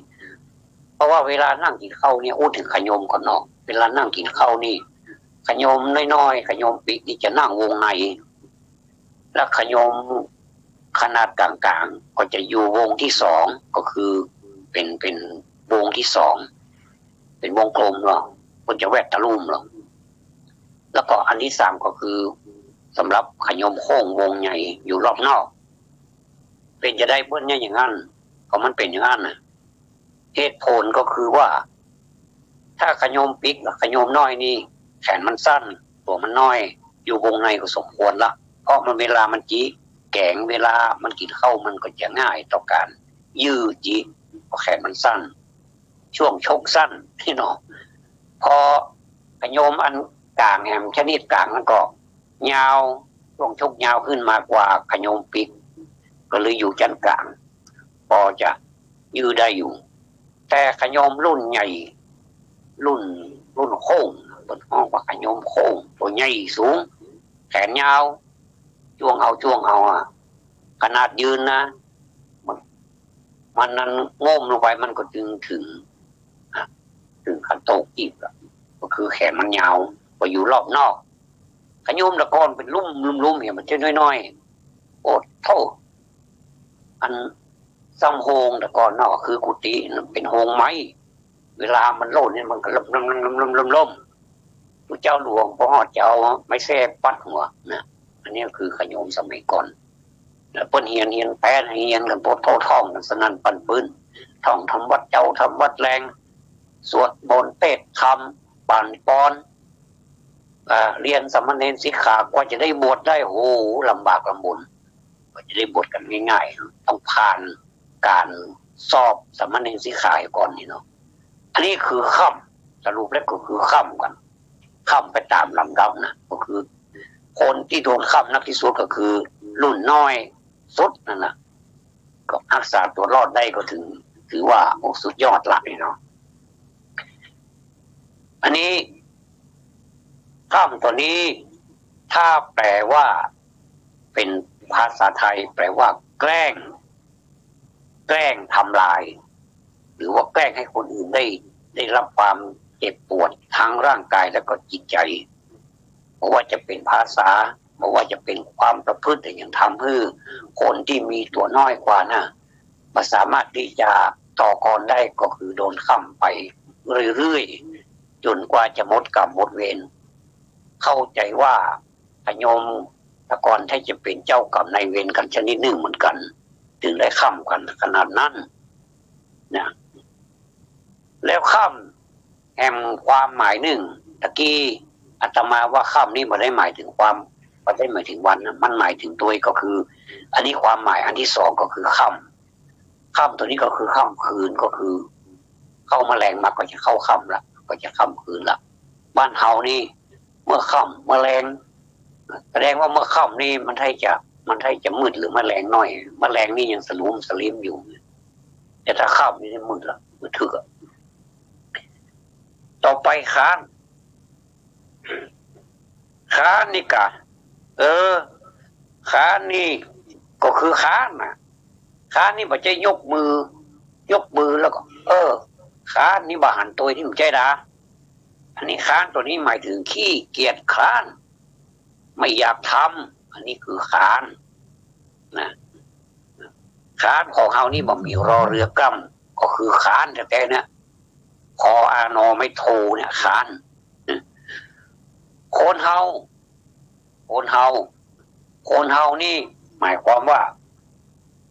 เพราะว่าเวลานั่งกิ๋นข้าวเนี่ย อู้เถิงขะยมก่อนเนาะ เวลานั่งกิ๋นข้าวนี่ ขะยมน้อยๆ ขะยมปิ๊กนี่จะนั่งวงใน แล้วขะยมขนาดก๋างๆ ก็จะอยู่วงตี้สอง ก็คือเป๋น เป๋นวงตี้สอง เป๋นวงกลมเนาะ เปิ้นจะแวดตะลุ่มเนาะ แล้วก็อันตี้สามก็คือสำหรับขะยมโค้งวงใหญ่อยู่รอบนอก เป๋นจาใดเปิ้นเยียะอย่างนั้น ก็มันเป๋นอย่างนั้นน่ะ เหตุผลก็คือว่า ถ้าขะยมปิ๊กกับขะยมน้อยนี่ แขนมันสั้น ตั๋วมันน้อย อยู่วงในก็สมควรละ เพราะมันเวลามันจิแก๋ง เวลามันกิ๋นข้าวมันก็จะง่ายต่อก๋าน ยืดหยิ่ง เพราะแขนมันสั้น ช่วงชกสั้น พี่น้อง พอขยมอันก๋างแหมชนิดก๋างนั้นก็ยาว ช่วงชกยาวขึ้นมากว่าขยมปีก ก็เลยอยู่จั๊นก๋าง ปอจะยื้อได้อยู่ แต่ขยมรุ่นใหญ่ รุ่น รุ่นโค้ง เปิ้นฮ้องว่าขยมโค้ง ตั๋วใหญ่สูง แขนยาว จ้วงเอา จ้วงเอาอะ ขนาดยืนนะ มัน มันนั้นโง่มลงไปมันก็จึงเถิง เถิงขั้นโต๊ะกีบอะ ก็คือแขนมันยาว พออยู่รอบนอก ขยมแต่ก่อนเป๋นลุ่ม ลุ่มๆ เนี่ย มันจะน้อยๆ โอ้โธ่ อันซ้ำโฮงแต่ก่อนเนาะ คือกุฏิน่ะเป๋นโฮงไม้ เวลามันโล่นเนี่ยมันก็ล้มๆๆๆๆ ผู้เจ้าหลวงปอฮอดจะเอาไม้แส้ปัดหัวนะ อันนี้คือขยมสมัยก่อน แล้วเปิ้นเฮียน เฮียนแปล เฮียนกั๋นปอโต้ท่องกั๋นสนั่นปันปื้น ท่องธรรมวัตรเจ๊า ธรรมวัตรแลง สวดมนต์เตสน์ธรรม ปั๋นปอน อ่า เฮียนสามเณรสิกขากว่าจะได้บวชได้ โห ลำบากลำบน กว่าจะได้บวชกั๋นง่ายๆ ต้องผ่านก๋านสอบสามเณรสิกขาก่อนนี่เนาะ อันนี้คือค่ำ สรุปแล้วก็คือค่ำกั๋น ค่ำไปต๋ามลำดับนะ ก็คือคนตี้โดนค่ำนักตี้สุดก็คือรุ่นน้อยสุดนั่นน่ะ ก็ฮักษาตั๋วรอดได้ก็ถือ ถือว่า โอ้ สุดยอดละนี่เนาะ อันนี้ ค่ำตั๋วนี้ ถ้าแปลว่าเป๋นภาษาไทย แปลว่าแกล้ง แกล้งทำลาย หรือว่าแกล้งให้คนอื่นได้ ได้รับความเจ็บปวดทั้งร่างกายและก็จิตใจ บ่ว่าจะเป๋นภาษา บ่ว่าจะเป๋นความประพฤติ อย่างทำหื้อคนตี้มีตั๋วน้อยกว่าน่ะ บ่สามารถตี้จะต่อกรได้ ก็คือโดนค่ำไปเรื่อยๆ จ๋นกว่าจะหมดกรรมหมดเวร เข้าใจ๋ว่าขยมแต่ก่อนถ้าจะเป๋นเจ้ากรรมนายเวรกั๋นชนิดนึ่งเหมือนกั๋น ถึงได้ค่ำกั๋นขนาดนั้นนะ แล้วค่ำแหมความหมายนึ่ง ตะกี้อาตมาว่าค่ำนี่บ่ได้หมายเถิงความ บ่ได้หมายเถิงวันนะ มันหมายเถิงตวย ก็คือ อันนี้ความหมายอันตี้สองก็คือค่ำ ค่ำตั๋วนี้ก็คือค่ำคืน ก็คือ เข้ามาแลงมาก็จะเข้าค่ำละ ก็จะค่ำคืนละ บ้านเฮานี่ เมื่อค่ำเมื่อแลง แสดงว่าเมื่อค่ำนี่มันใค่จะ มันใค่จะมืดหรือมาแลงน้อย มาแลงนี่ยังสลัวสลัวอยู่ แต่ถ้าค่ำนี่มืดละ มืดทึบอะ ต่อไปค้าน ค้านนี่กะ เออ ค้านนี่ก็คือค้านน่ะ ค้านนี่บ่ใจ้ยกมือ ยกมือแล้วก็ เออ ค้านนี่บ่หันตวยนี่บ่ใจ้ดา อันนี้ค้านตั๋วนี้หมายเถิงขี้เกียจคร้าน ไม่อยากทำ อันนี้คือค้านนะ ค้านของเฮานี่บ่มีรอเรือกล้ำ ก็คือค้านแต๊ๆ เนี่ย คออานอไม้โทเนี่ย ค้าน คนเฮา คนเฮา คนเฮานี่หมายความว่า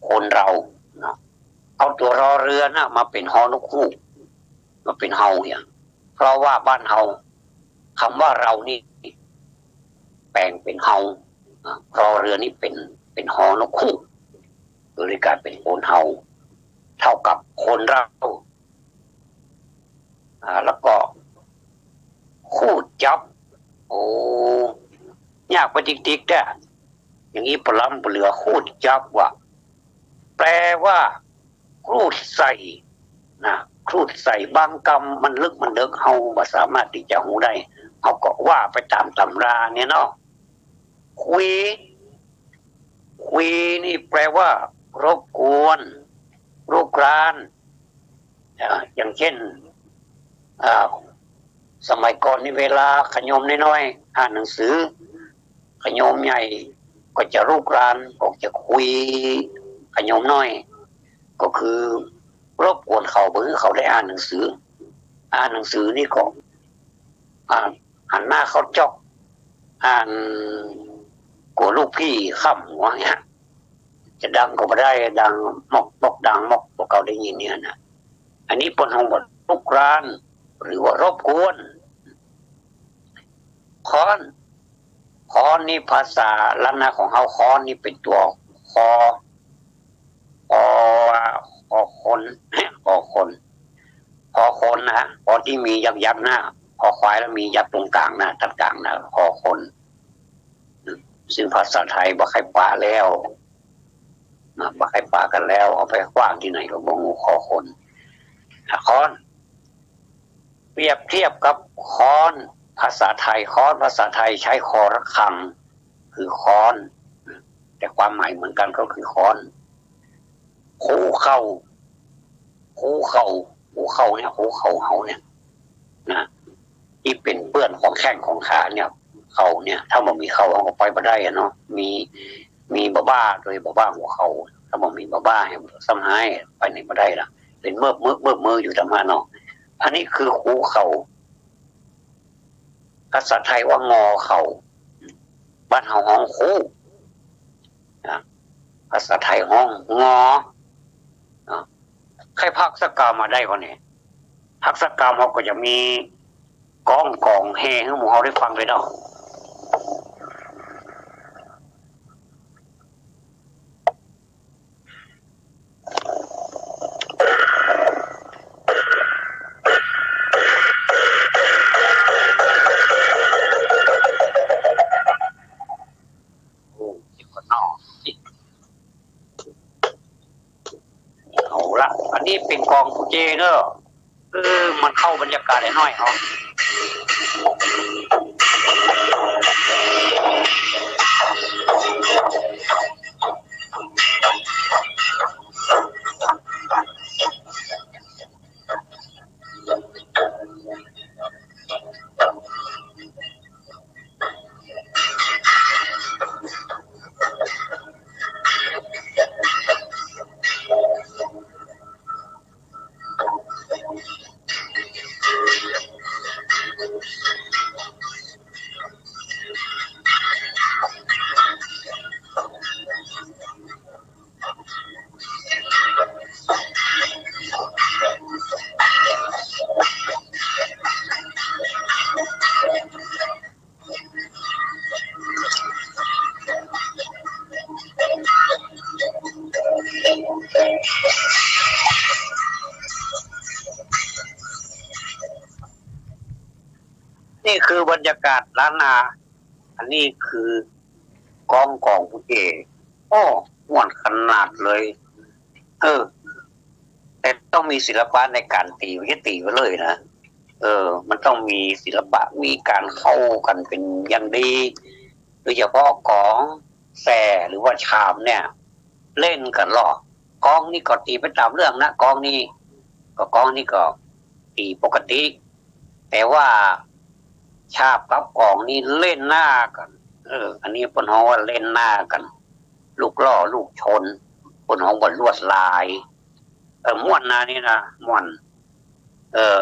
คนเราเนาะ เอาตั๋วรอเรือน่ะมาเป๋นฮอนกฮูก มาเป๋นเฮาเนี่ย เพราะว่าบ้านเฮา กำว่าเรานี่ แป๋งเป๋นเฮา อ่ะ รอเรือนี่เป๋น เป๋นฮอนกฮูก ก็เลยกลายเป๋นคนเฮา เท่ากับคนเรา อ่า แล้วก็ คูดจับ โอ้ ยากไปติ๊กๆ แต๊ อย่างนี้ปะล้ำปะเหลือ คูดจับว่ะ แปลว่า ครูดใส่ นะ ครูดใส่ บางกำมันลึกมันเดิก เฮาบ่สามารถตี้จะฮู้ได้ เฮาก็ว่าไปต๋ามตำราเนี่ยเนาะ คุย คุยนี่แปลว่า รบกวน รุกราน อ่า อย่างเช่น อ่า สมัยก่อนนี่เวลาขยมน้อยๆ อ่านหนังสือ ขยมใหญ่ก็จะรุกราน ก็จะคุย ขยมน้อย ก็คือรบกวนเขา บ่หื้อเขาได้อ่านหนังสือ อ่านหนังสือนี่ก็ อ่า หันหน้าเข้าจ๊อก อ่าน กั๋วลูกพี่ค่ำหัวเนี่ย จะดังก็บ่ได้ ดังมอกมอกดังมอก พวกเขาได้ยินเนี่ยนะ อันนี้เปิ้นฮ้องว่ารุกราน หรือว่ารบกวน ค้อน ค้อนนี่ภาษาล้านนาของเฮา ค้อนนี่เป๋นตั๋ว คอ คอ ตี้มียักษ์ยักษ์นะ คอควายแล้วมียักษ์ตรงก๋างนะ ตัดก๋างนะ คอคน ซึ่งภาษาไทยบ่ใค่ปะแล้วนะ บ่ใค่ปะกั๋นแล้ว เอาไปขว้างตี้ไหนก็บ่ฮู้ คอคน อ่ะ ค้อน เปรียบเทียบกับค้อน ภาษาไทย ค้อนภาษาไทยใช้คอระฆัง คือค้อน แต่ความหมายเหมือนกั๋นก็คือค้อน ฮูเข่า ฮูเข่า ฮูเข่าเนี่ย ฮูเข่าเฮาเนี่ยนะ ตี้เป๋นเปื้อนของแข้งของขาเนี่ย เข่าเนี่ย ถ้าบ่มีเข่าเฮาก็ไปบ่ได้อะเนาะ มี มีบ่าบ่า โดยบ่าบ่าฮูเข่า ถ้าบ่มีบ่าบ่า แหมซ้ำฮ้าย ไปไหนบ่ได้ละ เป๋นเมิบเมิบเมิบเมิบอยู่ต๋ามหาเนาะ อันนี้คือฮูเข่า ภาษาไทยว่างอเข่า บ้านเฮาฮ้องฮู้ นะ ภาษาไทยฮ้องงอ นะ ใค่พักสักกาวมาได้ก่อนี่ พักสักกาวเฮาก็จะมีก้องก๋องแห่หื้อหมู่เฮาได้ฟังไปเนาะ โอ้ เจ็บคอเนาะ เอาละ อันนี้เป๋นกองปูเจเนาะ เออ มันเข้าบรรยากาศหน่อยเนาะ นี่คือบรรยากาศล้านนา อันนี้คือ ก้องก๋องปูเจ โอ้ ม่วนขนาดเลย เออ แต่ต้องมีศิลปะในก๋านตี๋ บ่ใจ้ตี๋ไปเลยนะ เออ มันต้องมีศิลปะ มีก๋านเข้ากั๋นเป๋นอย่างดี โดยเฉพาะก๋อง แส่ หรือว่าชามเนี่ย เล่นกั๋นลอ ก้องนี่ก็ตี๋ไปต๋ามเรื่องนะ ก้องนี่ ก็ก้องนี่ก็ตี๋ปกติ แต่ว่าชาบกับก๋องนี่เล่นหน้ากั๋น เออ อันนี้เปิ้นฮ้องว่าเล่นหน้ากั๋น ลูกล่อลูกชน เปิ้นฮ้องว่าลวดลาย เออ ม่วนนะนี่นะ ม่วน เออ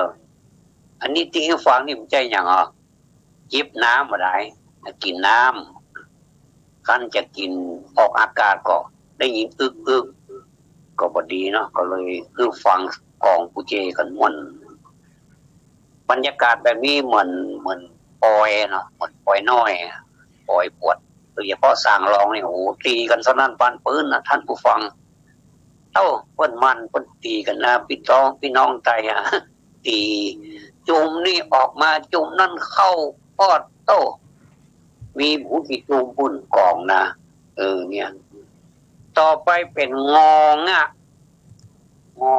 อันนี้ตี้หื้อฟังนี่บ่ใจ้หยังอ่ะ จิบน้ำบ่ได้ กิ๋นน้ำ คันจะกิ๋นออกอากาศก็ได้ยินอึกอึก ก็บ่ดีเนาะ ก็เลยหื้อฟังก๋องปูเจกั๋นม่วน บรรยากาศแบบนี้เหมือน เหมือนปอยเนาะ เหมือนปอยน้อย ปอยปวด โดยเฉพาะสางรองนี่ โอ้โห ตี๋กั๋นสนั่นปานปืนนะ ท่านผู้ฟัง เอ้า เปิ้นมั่น เปิ้นตี๋กั๋นนะ ปี้น้อง ปี้น้องไตอ่ะ ตี๋จุ่มนี่ออกมา จุ่มนั่นเข้า ปอดโต้ มีบ่ฮู้กี่จุ่มปุ้นก๋องนะ เออ เนี่ย ต่อไปเป๋นงองะ งอ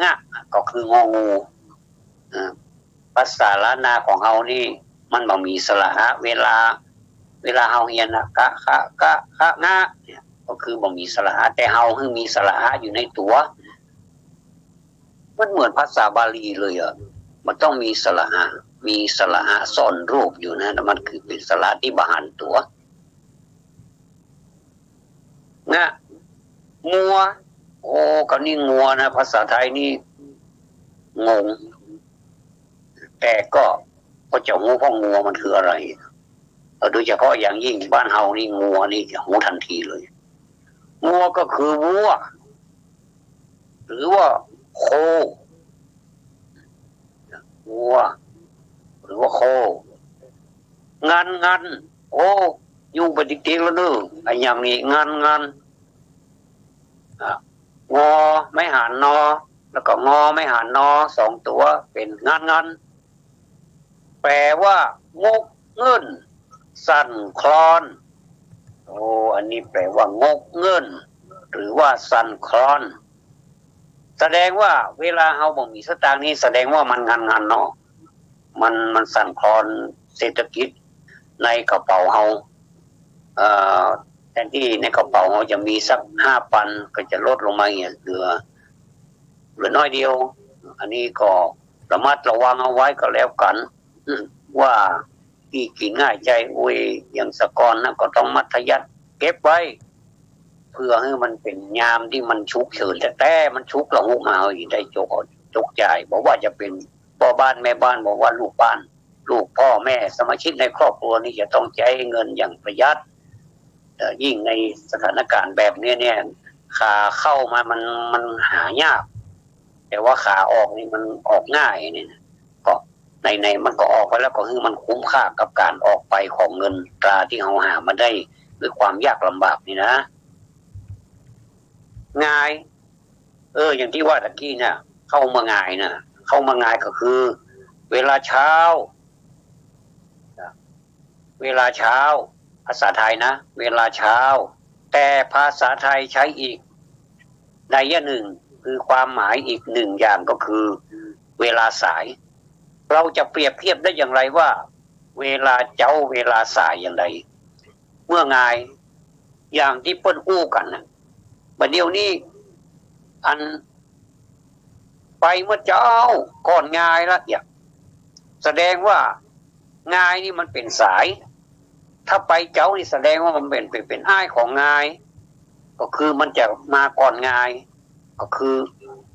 งะ ก็คืององู เออ ภาษาล้านนาของเฮานี่ มันบ่มีสระอะ เวลา เวลาเฮาเฮียนนะ กะ คะ กะ คะ งะ เนี่ย ก็คือบ่มีสระอะ แต่เฮาหื้อมีสระอะอยู่ในตั๋ว มันเหมือนภาษาบาลีเลยอะ มันต้องมีสระอะ มีสระอะซ่อนรูปอยู่นะ แล้วมันคือเป๋นสระอะตี้บ่หันตั๋ว งะ งัว โอ้ กำนี้งัวนะ ภาษาไทยนี่งง แต่ก็ ก็จะฮู้ เพราะงัวมันคืออะไร เออ โดยเฉพาะอย่างยิ่งบ้านเฮานี่ งัวนี่จะฮู้ทันทีเลย งัวก็คือวัว หรือว่าโค วัว หรือว่าโค งัน งัน โอ้ ยุ่งไปติ๊กๆ แล้วเนอะ ไอ้อย่างนี้ งัน งัน อ่ะ งอ ไม้หัน นอ แล้วก็งอไม้หันนอสองตั๋ว เป๋นงันงัน แปลว่า งกเงิ้น สั่นคลอน โอ้ อันนี้แปลว่า งกเงิ้น หรือว่าสั่นคลอน แสดงว่าเวลาเฮาบ่มีสตางค์นี่ แสดงว่ามันงันงันเนาะ มัน มันสั่นคลอนเศรษฐกิจในกระเป๋าเฮา เอ่อ แทนตี้ในกระเป๋าเฮาจะมีสักห้าปัน ก็จะลดลงมาเนี่ย เหลือ เหลือน้อยเดียว อันนี้ก็ระมัดระวังเอาไว้ก็แล้วกั๋น ว่าตี้กิ๋นง่ายใจ๋อวย อย่างสหกรณ์นะ ก็ต้องมัธยัสถ์เก็บไว้ เปื้อหื้อมันเป๋นยามตี้มันฉุกเฉินแต๊ๆ มันฉุกละหุกมา เฮาจะได้จกเอา จกจ่าย บ่ว่าจะเป๋นป้อบ้านแม่บ้าน บ่ว่าลูกบ้าน ลูก ป้อ แม่ สมาชิกในครอบครัวนี่จะต้องใจ๊เงินอย่างประหยัด เอ่อ ยิ่งในสถานการณ์แบบนี้เนี่ย ขาเข้ามามัน มันหายาก แต่ว่าขาออกนี่มันออกง่ายเนี่ยนะ ก็ไหนๆ มันก็ออกไปแล้ว ก็หื้อมันคุ้มค่ากับก๋านออกไปของเงินตราตี้เฮาหามาได้ด้วยความยากลำบากนี่นะ งาย เออ อย่างตี้ว่าตะกี้เนี่ย เข้าเมื่องายนะ เข้าเมื่องายก็คือ เวลาเช้า เวลาเช้า ภาษาไทยนะ เวลาเช้า แต่ภาษาไทยใช้อีกนัยยะหนึ่ง คือความหมายอีกหนึ่งอย่างก็คือ เวลาสาย เราจะเปรียบเทียบได้อย่างไรว่า เวลาเจ๊า เวลาสายอย่างไร เมื่องาย อย่างตี้เปิ้นอู้กั๋นนะ บ่าเดี่ยวนี้ อัน ไปเมื่อเจ๊าก่อนงายละเนี่ย แสดงว่างายนี่มันเป๋นสาย ถ้าไปเจ๊านี่แสดงว่ามันเป๋น เป๋น เป๋นอ้ายของงาย ก็คือมันจะมาก่อนงาย ก็คือ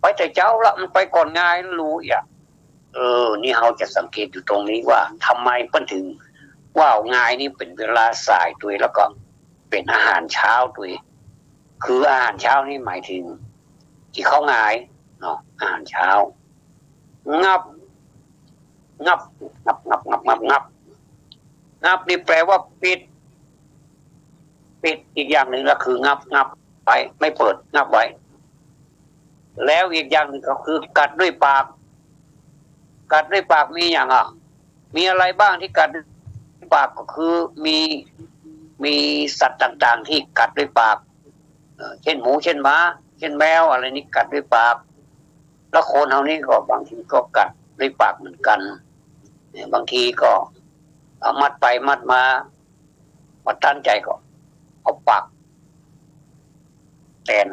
ไปแต่เจ๊าละ มันไปก่อนงาย ฮู้อะ เออ นี่เฮาจะสังเกตอยู่ตรงนี้ว่า ทำไมเปิ้นถึงว่างายนี่เป๋นเวลาสายตวย แล้วก็เป๋นอาหารเช้าตวย คืออาหารเช้านี่หมายถึง กิ๋นข้าวงายเนาะ อาหารเช้า งับ งับ งับ งับ งับ งับ งับ งับนี่แปลว่าปิด ปิด อีกอย่างหนึ่งก็คืองับ งับไว้ ไม่เปิด งับไว้ แล้วอีกอย่างหนึ่งก็คือกัดด้วยปาก กัดด้วยปากมีอย่างอะ มีอะไรบ้างที่กัดด้วยปาก ก็คือมี มีสัตว์ต่างๆ ที่กัดด้วยปาก เอ่อ เช่นหมู เช่นหมา เช่นแมว อะไรนี่กัดด้วยปาก แล้วคนเฮานี่ก็บางทีก็กัดด้วยปากเหมือนกั๋น เนี่ย บางทีก็เอามัดไปมัดมา บ่ตันใจ๋ก็เอาปากแตน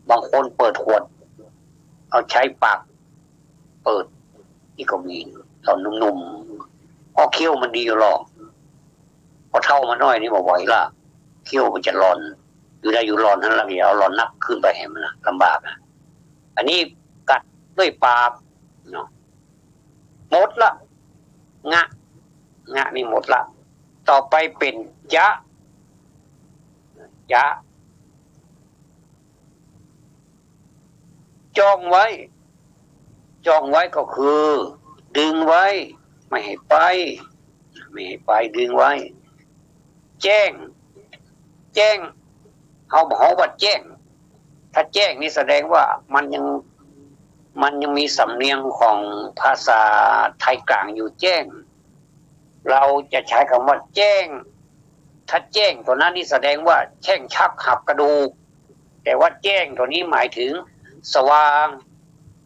บางคนเปิดขวด เอาใจ๊ปากเปิด นี่ก็มี ต๋อนหนุ่มๆ เพราะเขี้ยวมันดีอยู่หรอก พอเฒ่ามาหน้อยนี่บ่ไหวละ เขี้ยวมันจะหล่อน อยู่ได้อยู่หล่อนหั้นละ อย่าเอาหล่อนนักขึ้นไปหื้อมันนะ ลำบากนะ อันนี้กัดด้วยปากเนาะ หมดละ งะ งะนี่หมดละ ต่อไปเป๋นจะ จะ จ้องไว้ จ้องไว้ก็คือ ดึงไว้ ไม่ให้ไป ไม่ให้ไป ดึงไว้ แจ้ง แจ้ง เฮา เฮาว่าแจ้ง ถ้าแจ้งนี่แสดงว่ามันยัง มันยังมีสำเนียงของภาษาไทยกลางอยู่ แจ้ง เราจะใช้คำว่าแจ้ง ถ้าแจ้งตั๋วนั้นนี่แสดงว่าแช่งชักหักกระดูก แต่ว่าแจ้งตั๋วนี้หมายถึงสว่าง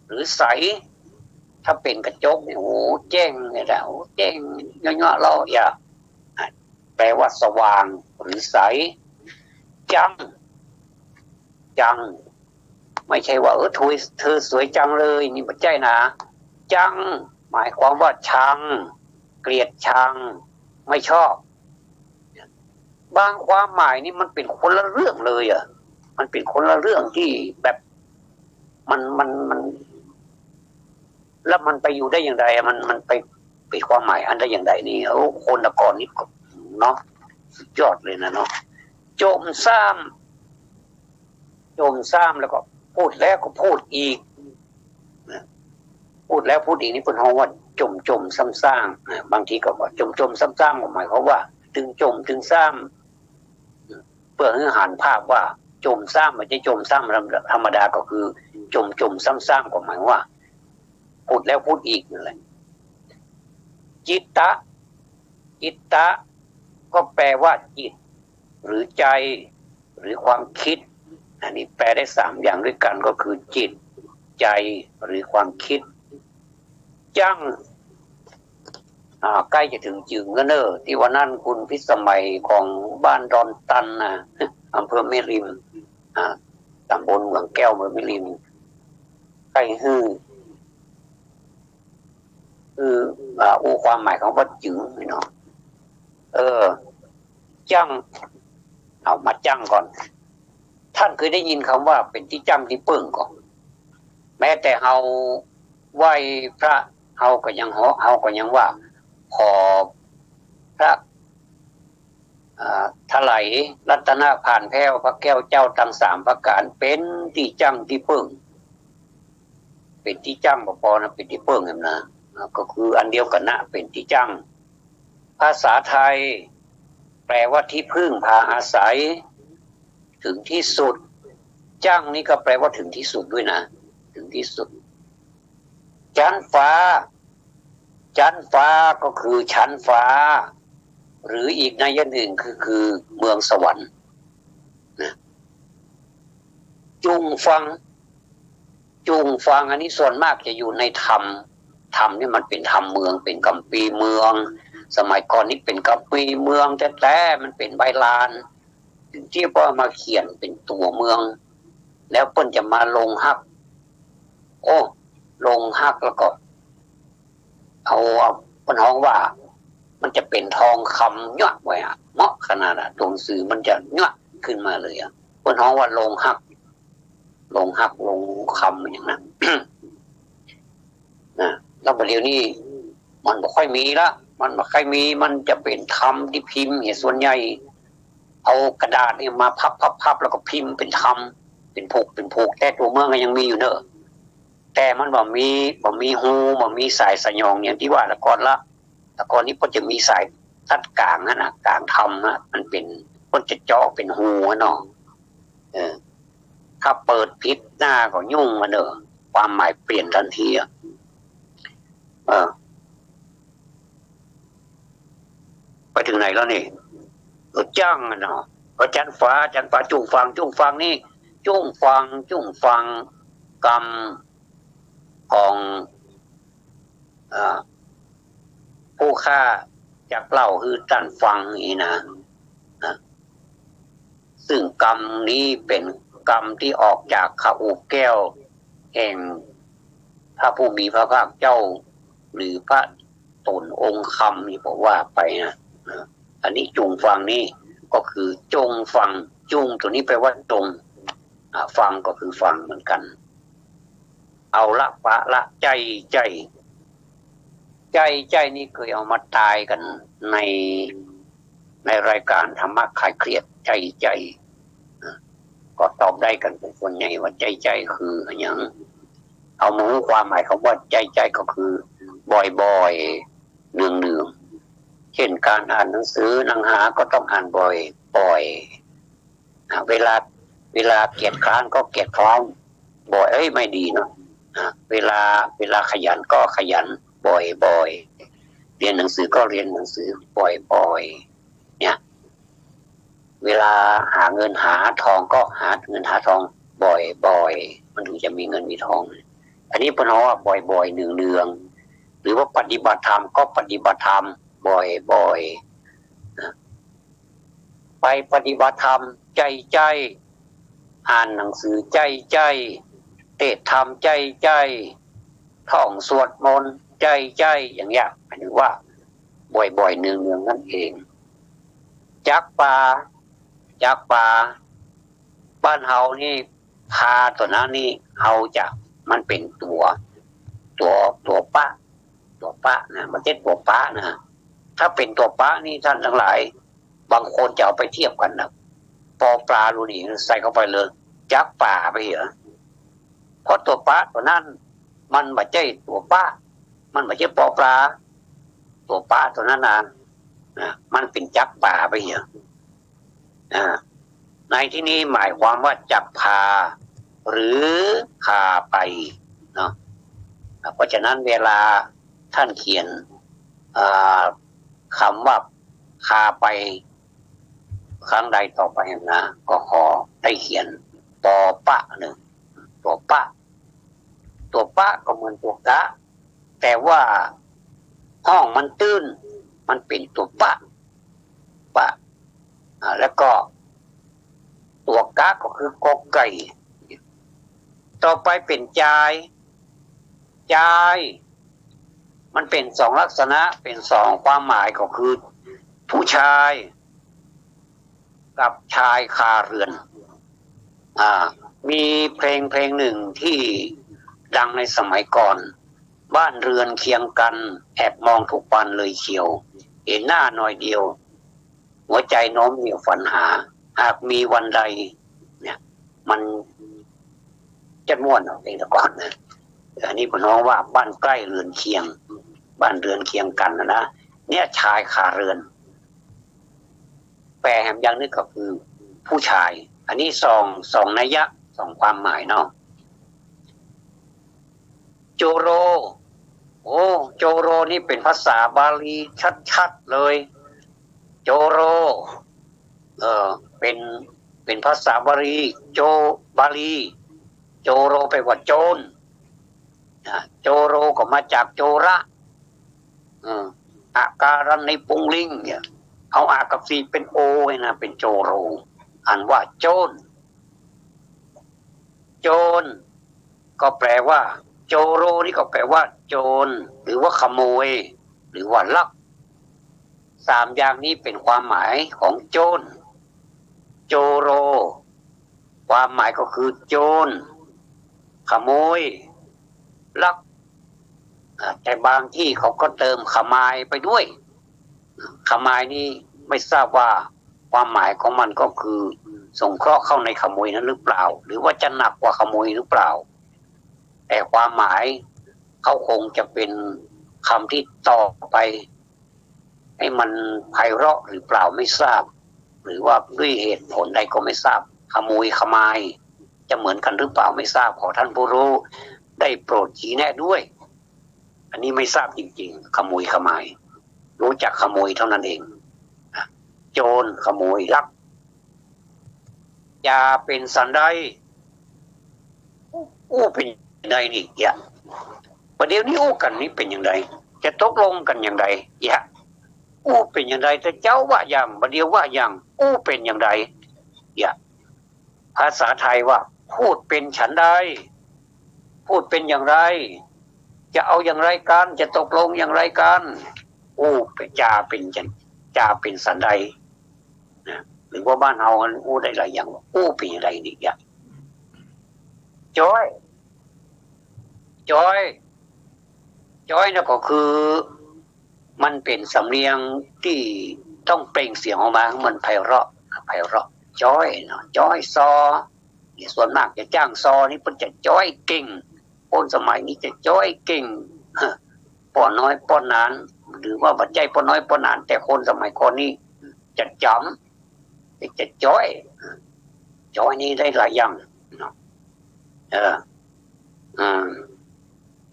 หรือใส ถ้าเป๋นกระจกนี่ โอ้โห แจ้งเลยนะ โอ้โห แจ้งเยาะๆ แล้วอย่า อ่ะ แปลว่าสว่างหรือใส จัง จัง ไม่ใช่ว่า เออ เธอ เธอสวยจังเลย นี่บ่ใจ้นะ จัง หมายความว่าชัง เกลียดชัง ไม่ชอบ บางความหมายนี่มันเป๋นคนละเรื่องเลยอะ มันเป๋นคนละเรื่องตี้แบบ มัน มัน มัน แล้วมันไปอยู่ได้อย่างไรอะ มัน มันไปเป๋นความหมายอันได้อย่างไรนี่ โอ้ คนละก่อนนี่ก็ เนาะ สุดยอดเลยนะเนาะ จมซ้ำ จมซ้ำแล้วก็พูดแล้วก็พูดอีกนะ พูดแล้วพูดอีกนี่เปิ้นฮ้องว่าจมๆ ซ้ำๆ นะ บางทีก็ว่าจมๆ ซ้ำๆ ก็หมายความว่าตึงจมตึงซ้ำ เปื้อหื้อหันภาพว่าจมซ้ำ บ่ใจ้จมซ้ำธรรมดา ก็คือ จ่มๆ ซ้ำๆ ก็หมายว่า ผุดแล้วผุดอีกนั่นแหละ จิตตะ จิตตะ ก็แปลว่าจิต หรือใจ หรือความคิด อันนี้แปลได้สามอย่างด้วยกัน ก็คือจิต ใจ หรือความคิด จัง อ่า ใก้จะเถิงจึงแล้วเน่อ ตี้วันนั้นคุณพิสมัยของบ้านดอนตันนะ อำเภอแม่ริม อ่า ตำบลเมืองแก้ว อำเภอแม่ริม ใก้หื้อ คือ อ่า อู้ความหมายของว่าจึงนี่เนาะ เออ จัง เอามาจังก่อน ท่านเคยได้ยินคำว่าเป๋นตี้จั้งตี้เปิ้งก่อ แม้แต่เฮาไหว้พระ เฮาก็ยังเหาะ เฮาก็ยังว่า ขอพระ อ่า ถลายรัตนผานแผ้วพระแก้วเจ้าตังสามประก๋าน เป๋นตี้จั้งตี้เปิ้ง เป๋นตี้จั้งบ่ปอนะ เป๋นตี้เปิ้งแหมนะ อ่า ก็คืออันเดียวกั๋นนะ เป๋นตี้จั้ง ภาษาไทย แปลว่าที่พึ่งพาอาศัย ถึงที่สุด จั้งนี่ก็แปลว่าถึงที่สุดด้วยนะ ถึงที่สุด จั๊นฟ้า จั๊นฟ้าก็คือชั้นฟ้า หรืออีกนัยยะหนึ่งคือ คือเมืองสวรรค์นะ จุงฟัง จุงฟัง อันนี้ส่วนมากจะอยู่ในธรรม ธรรมนี่มันเป๋นธรรมเมือง เป๋นกัมภีร์เมือง สมัยก่อนนี่เป๋นกัมภีร์เมืองแต๊ๆ มันเป๋นใบลาน ตี้เปิ้นมาเขียนเป๋นตั๋วเมือง แล้วเปิ้นจะมาลงฮัก โอ้ ลงฮักแล้วก็ เอา เอา เปิ้นฮ้องว่า มันจะเป๋นทองคำเยียะไว้อะ เหมาะขนาดอะ ตั๋วหนังสือมันจะเยียะขึ้นมาเลยอะ เปิ้นฮ้องว่าลงฮัก ลงฮัก ลงคำอย่างนั้น นะ แล้วบ่าเดี่ยวนี้มันบ่ค่อยมีละ มันบ่ค่อยมี มันจะเป๋นธรรมตี้พิมพ์เนี่ย ส่วนใหญ่เอากระดาษเนี่ยมาพับๆๆ แล้วก็พิมพ์เป๋นธรรม เป๋นผูก เป๋นผูก แต่ตั๋วเมืองก็ยังมีอยู่เน่อ แต่มันบ่มี บ่มีฮู บ่มีสายสยองอย่างตี้ว่าแต่ก่อนละ แต่ก่อนนี้เปิ้นจะมีสายตัดก๋างหั้นนะ ก๋างธรรมอะ มันเป๋น เปิ้นจะเจาะเป๋นฮูอะเนาะ เออ ถ้าเปิดผิดหน้าก็ยุ่งอะเน่อ ความหมายเปลี่ยนทันทีอะ เออ ไปเถิงไหนแล้วนี่ เออ จั้งอะเนาะ ก็จั๊นฟ้า จั๊นฟ้า จุงฟัง จุงฟังนี่ จุงฟัง จุงฟัง กำของ อ่า ผู้ข้าจักเล่าหื้อต้านฟังนี้นะ อ่ะ ซึ่งกำนี้เป๋นกำตี้ออกจากคาอุแก้ว แห่งพระผู้มีพระภาคเจ้า หรือพระต๋นองค์คำนี่บ่ว่าไปนะ อ่ะ อันนี้จุงฟังนี่ก็คือจงฟัง จุงตั๋วนี้แปลว่าจง อ่ะ ฟังก็คือฟังเหมือนกั๋น เอาละปะละ ใจ้ใจ้ ใจ้ใจ้นี่เกยเอามาตายกั๋นใน ในรายก๋านธรรมะคลายเครียด ใจ้ใจ้ อ่ะ ก็ตอบได้กั๋นเป๋นส่วนใหญ่ว่าใจ้ใจ้คืออะหยัง เอามาฮู้ความหมายคำว่าใจ้ใจ้ก็คือ บ่อยๆ เนืองๆ เช่น ก๋านอ่านหนังสือ หนังหาก็ต้องอ่านบ่อยๆ อ่ะ เวลา เวลาเกียจคร้านก็เกียจคร้านบ่อย เอ้ย ไม่ดีเนาะ อ่ะ เวลา เวลาขยันก็ขยันบ่อยๆ เรียนหนังสือก็เรียนหนังสือบ่อยๆ เนี่ย เวลาหาเงินหาทองก็หาเงินหาทองบ่อยๆ มันถึงจะมีเงินมีทอง อันนี้เปิ้นฮ้องว่าบ่อยๆ เนืองๆ หรือว่าปฏิบัติธรรมก็ปฏิบัติธรรมบ่อยๆ นะ ไปปฏิบัติธรรมใจ้ใจ้ อ่านหนังสือใจ้ใจ้ เทศน์ธรรมใจ้ใจ้ ท่องสวดมนต์ใจ้ใจ้ อย่างเงี้ย หมายถึงว่าบ่อยๆ เนืองๆ นั่นเอง จั๊กปา จั๊กปา บ้านเฮานี่ ปาตั๋วนั้นนี่ เฮาจะ มันเป๋นตั๋ว ตั๋ว ตั๋วปะ ตั๋วปะนะ มันเป๋นตั๋วปะนะ ถ้าเป๋นตั๋วปะนี่ท่านตังหลาย บางคนจะเอาไปเทียบกั๋นนะ ปอปลาลูนี่ใส่เข้าไปเลย จั๊กปาไปเหีย เพราะตั๋วปะตั๋วนั้น มันบ่ใจ้ตั๋วปะ มันบ่ใจ้ปอปลา ตั๋วปะตั๋วนั้นนะ นะ มันเป๋นจั๊กปาไปเหีย อ่า ในที่นี้หมายความว่าจักพา หรือคาไปเนาะ อ่า เพราะฉะนั้นเวลาท่านเขียน อ่า กำว่าคาไป ครั้งใดต่อไปนะ ก็ขอได้เขียน ปอปะ นึ่ง ตั๋วปะ ตั๋วปะก็เหมือนตั๋วกะ แต่ว่าห้องมันตื้น มันเป๋นตั๋วปะ ปะ อ่า แล้วก็ตั๋วกะก็คือกอไก่ ต่อไปเป๋นจาย จาย มันเป๋นสองลักษณะ เป๋นสองความหมายก็คือผู้ชาย กับชายคาเรือน อ่า มีเพลงเพลงหนึ่งที่ดังในสมัยก่อน บ้านเรือนเคียงกัน แอบมองทุกวันเลยเชียว เห็นหน้าหน่อยเดียว หัวใจโน้มเหนี่ยวฝันหา หากมีวันใด เนี่ย มันจะม่วนเอาเพลงแต่ก่อนนะ อันนี้เปิ้นฮ้องว่าบ้านใกล้เรือนเคียง บ้านเรือนเคียงกันนะนะ เนี่ยชายคาเรือน แปลแหมอย่างหนึ่งก็คือผู้ชาย อันนี้สอง สองนัยยะ สองความหมายเนาะ โจโร โอ้ โจโรนี่เป๋นภาษาบาลีชัดๆ เลย โจโร เออ เป๋น เป๋นภาษาบาลี โจ บาลี โจโรแปลว่าโจร อ่า โจโรก็มาจากโจระ เออ อะการันในปุงลิงเนี่ย เอาอะกับซีเป๋นโอไว้นะ เป๋นโจโร อ่านว่าโจร โจร ก็แปลว่า โจโรนี่ก็แปลว่าโจร หรือว่าขโมย หรือว่าลัก สามอย่างนี้เป๋นความหมายของโจร โจโร ความหมายก็คือโจร ขโมย ลัก อ่า แต่บางที่เขาก็เติมขมายไปด้วย ขมายนี้ไม่ทราบว่าความหมายของมันก็คือสงเคราะห์เข้าในขโมยนั้นหรือเปล่า หรือว่าจะหนักกว่าขโมยหรือเปล่า แต่ความหมายเขาคงจะเป็นคำที่ต่อไป ให้มันไพเราะหรือเปล่าไม่ทราบ หรือว่าด้วยเหตุผลใดก็ไม่ทราบ ขโมยขมาย จะเหมือนกันหรือเปล่าไม่ทราบ ขอท่านผู้รู้ได้โปรดชี้แนะด้วย อันนี้ไม่ทราบจริงๆ ขโมยขมาย รู้จักขโมยเท่านั้นเอง โจรขโมยลัก จะเป๋นสันใด อู้เป๋นใดนี่เยียะ ประเดี๋ยวนี้อู้กั๋นนี่เป๋นอย่างใด จะตกลงกั๋นอย่างใดเยียะ อู้เป๋นอย่างใด แต่เจ๊าว่าอย่าง ประเดี๋ยวว่าอย่าง อู้เป๋นอย่างใดเยียะ ภาษาไทยว่า พูดเป๋นฉันใด พูดเป็นอย่างไร จะเอาอย่างไรกั๋น จะตกลงอย่างไรกั๋น อู้เป๋น จะเป๋นจัง จะเป๋นสันใด นะ หรือว่าบ้านเฮาอู้ได้หลายอย่าง อู้เป๋นอย่างใดนี่เยียะ จ๊อย จ๊อย จ๊อยนะก็คือ มันเป๋นสำเนียงตี้ต้องเปล่งเสียงออกมา มันไพเราะ ไพเราะ จ๊อยเนาะ จ๊อยซอ เนี่ย ส่วนมากจะจ้างซอนี่เปิ้นจะจ๊อยเก่ง คนสมัยนี้จะจ๊อยเก่ง ป้อน้อยป้อหนาน หรือว่าบ่ใจ้ป้อน้อยป้อหนาน แต่คนสมัยก่อนนี่จะจ๋ำ จะจ๊อย จ๊อยนี่ได้หลายอย่างเนาะ เออ อืม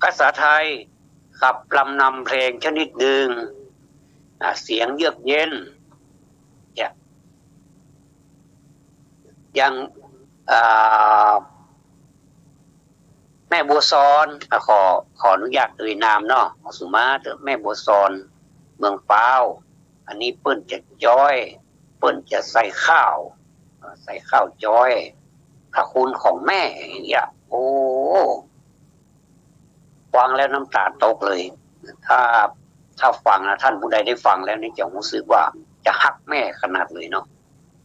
ภาษาไทย ขับลำนำเพลงชนิดหนึ่ง อ่า เสียงเยือกเย็น เนี่ย อย่าง อ่า แม่บัวซอน อ่ะ ขอ ขออนุญาตเอ่ยนามเนาะ ขอสุมาเถอะ แม่บัวซอน เมืองป๊าว อันนี้เปิ้นจะจ๊อย เปิ้นจะใส่ข้าว เอ่อ ใส่ข้าวจ๊อย พระคุณของแม่ อย่างเงี้ย โอ้ ฟังแล้วน้ำตาตกเลย ถ้า ถ้าฟังนะ ท่านผู้ใดได้ฟังแล้วนี่จะรู้สึกว่าจะฮักแม่ขนาดเลยเนาะ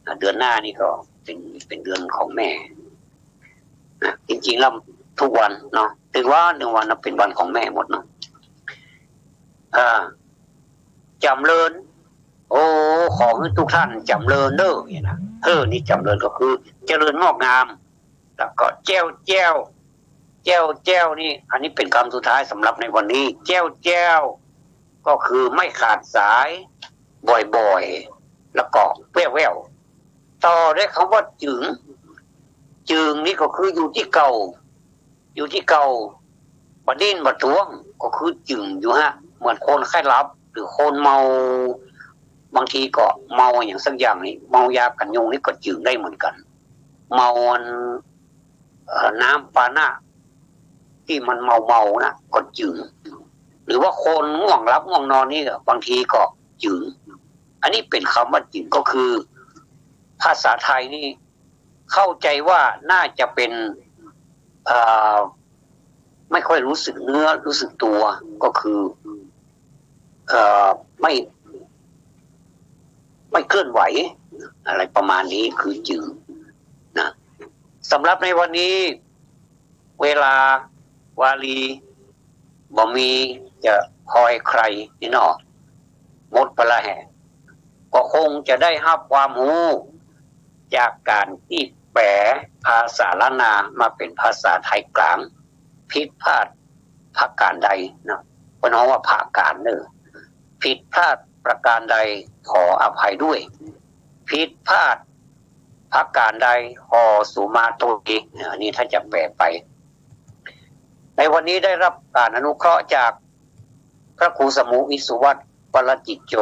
อ่ะ เดือนหน้านี่ก็เป๋น เป๋นเดือนของแม่ นะ จริงๆ แล้วทุกวันเนาะ ถือว่าหนึ่งวันนะเป๋นวันของแม่หมดเนาะ อ่า จ๋ำเริญ โอ้ ขอหื้อทุกท่านจ๋ำเริญเน่อ เนี่ยนะ เออ นี่จ๋ำเริญก็คือเจริญงอกงาม แล้วก็แจ้วแจ้ว แจ้วแจ้วนี่ อันนี้เป๋นกำสุดท้ายสำหรับในวันนี้ แจ้วแจ้ว ก็คือไม่ขาดสาย บ่อยๆ แล้วก็แว่วๆ ต่อด้วยกำว่าจึ๋ง จึงนี่ก็คืออยู่ตี้เก่า อยู่ตี้เก่า บ่ดิ้นบ่ตวง ก็คือจึงอยู่ฮะ เหมือนคนใค่หลับ หรือคนเมา บางทีก็เมาอะหยังสักอย่างนี่ เมายากั๋นยุงนี่ก็จึงได้เหมือนกั๋น เมาอัน เอ่อ น้ำปานะ ตี้มันเมาๆ นะ ก็จึง หรือว่าคนง่วงหลับง่วงนอนนี่ บางทีก็จึง อันนี้เป๋นกำว่าจึง ก็คือ ภาษาไทยนี่ เข้าใจ๋ว่าน่าจะเป๋น เอ่อ ไม่ค่อยรู้สึกเนื้อรู้สึกตัว ก็คือ เอ่อ ไม่ ไม่เคลื่อนไหว อะไรประมาณนี้ คือจึง นะ สำหรับในวันนี้ เวลาวารีบ่มีจะคอยใครนี่เนาะ หมดไปละแหะ ก็คงจะได้ฮับความฮู้ จากก๋านตี้แป๋ภาษาล้านนามาเป๋นภาษาไทยก๋าง ผิดพลาดประก๋านใดนะ เปิ้นฮ้องว่าประก๋านเน่อ ผิดพลาดประก๋านใดขออภัยด้วย ผิดพลาดประก๋านใดขอสูมาโตย อันนี้ถ้าจะแป๋ไป ในวันนี้ได้ฮับก๋านอนุเคราะห์จากพระครูสมุวิสุวัฒน์ วรจิตโจ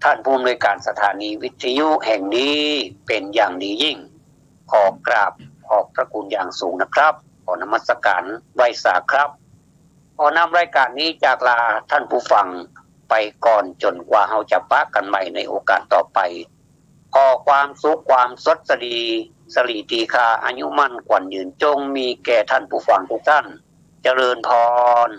ท่านผู้อำนวยการสถานีวิทยุแห่งนี้เป๋นอย่างดียิ่ง ขอกราบขอบพระคุณอย่างสูงนะครับ ขอนมัสการไหว้สาครับ ขอนำรายการนี้จากลาท่านผู้ฟังไปก่อน จ๋นกว่าเฮาจะปะกั๋๋นใหม่ในโอกาสต่อไป ขอความสุขความสวัสดี สิริตีฆา อายุมั่นขวัญยืน จงมีแก่ท่านผู้ฟังทุกท่าน เจริญพร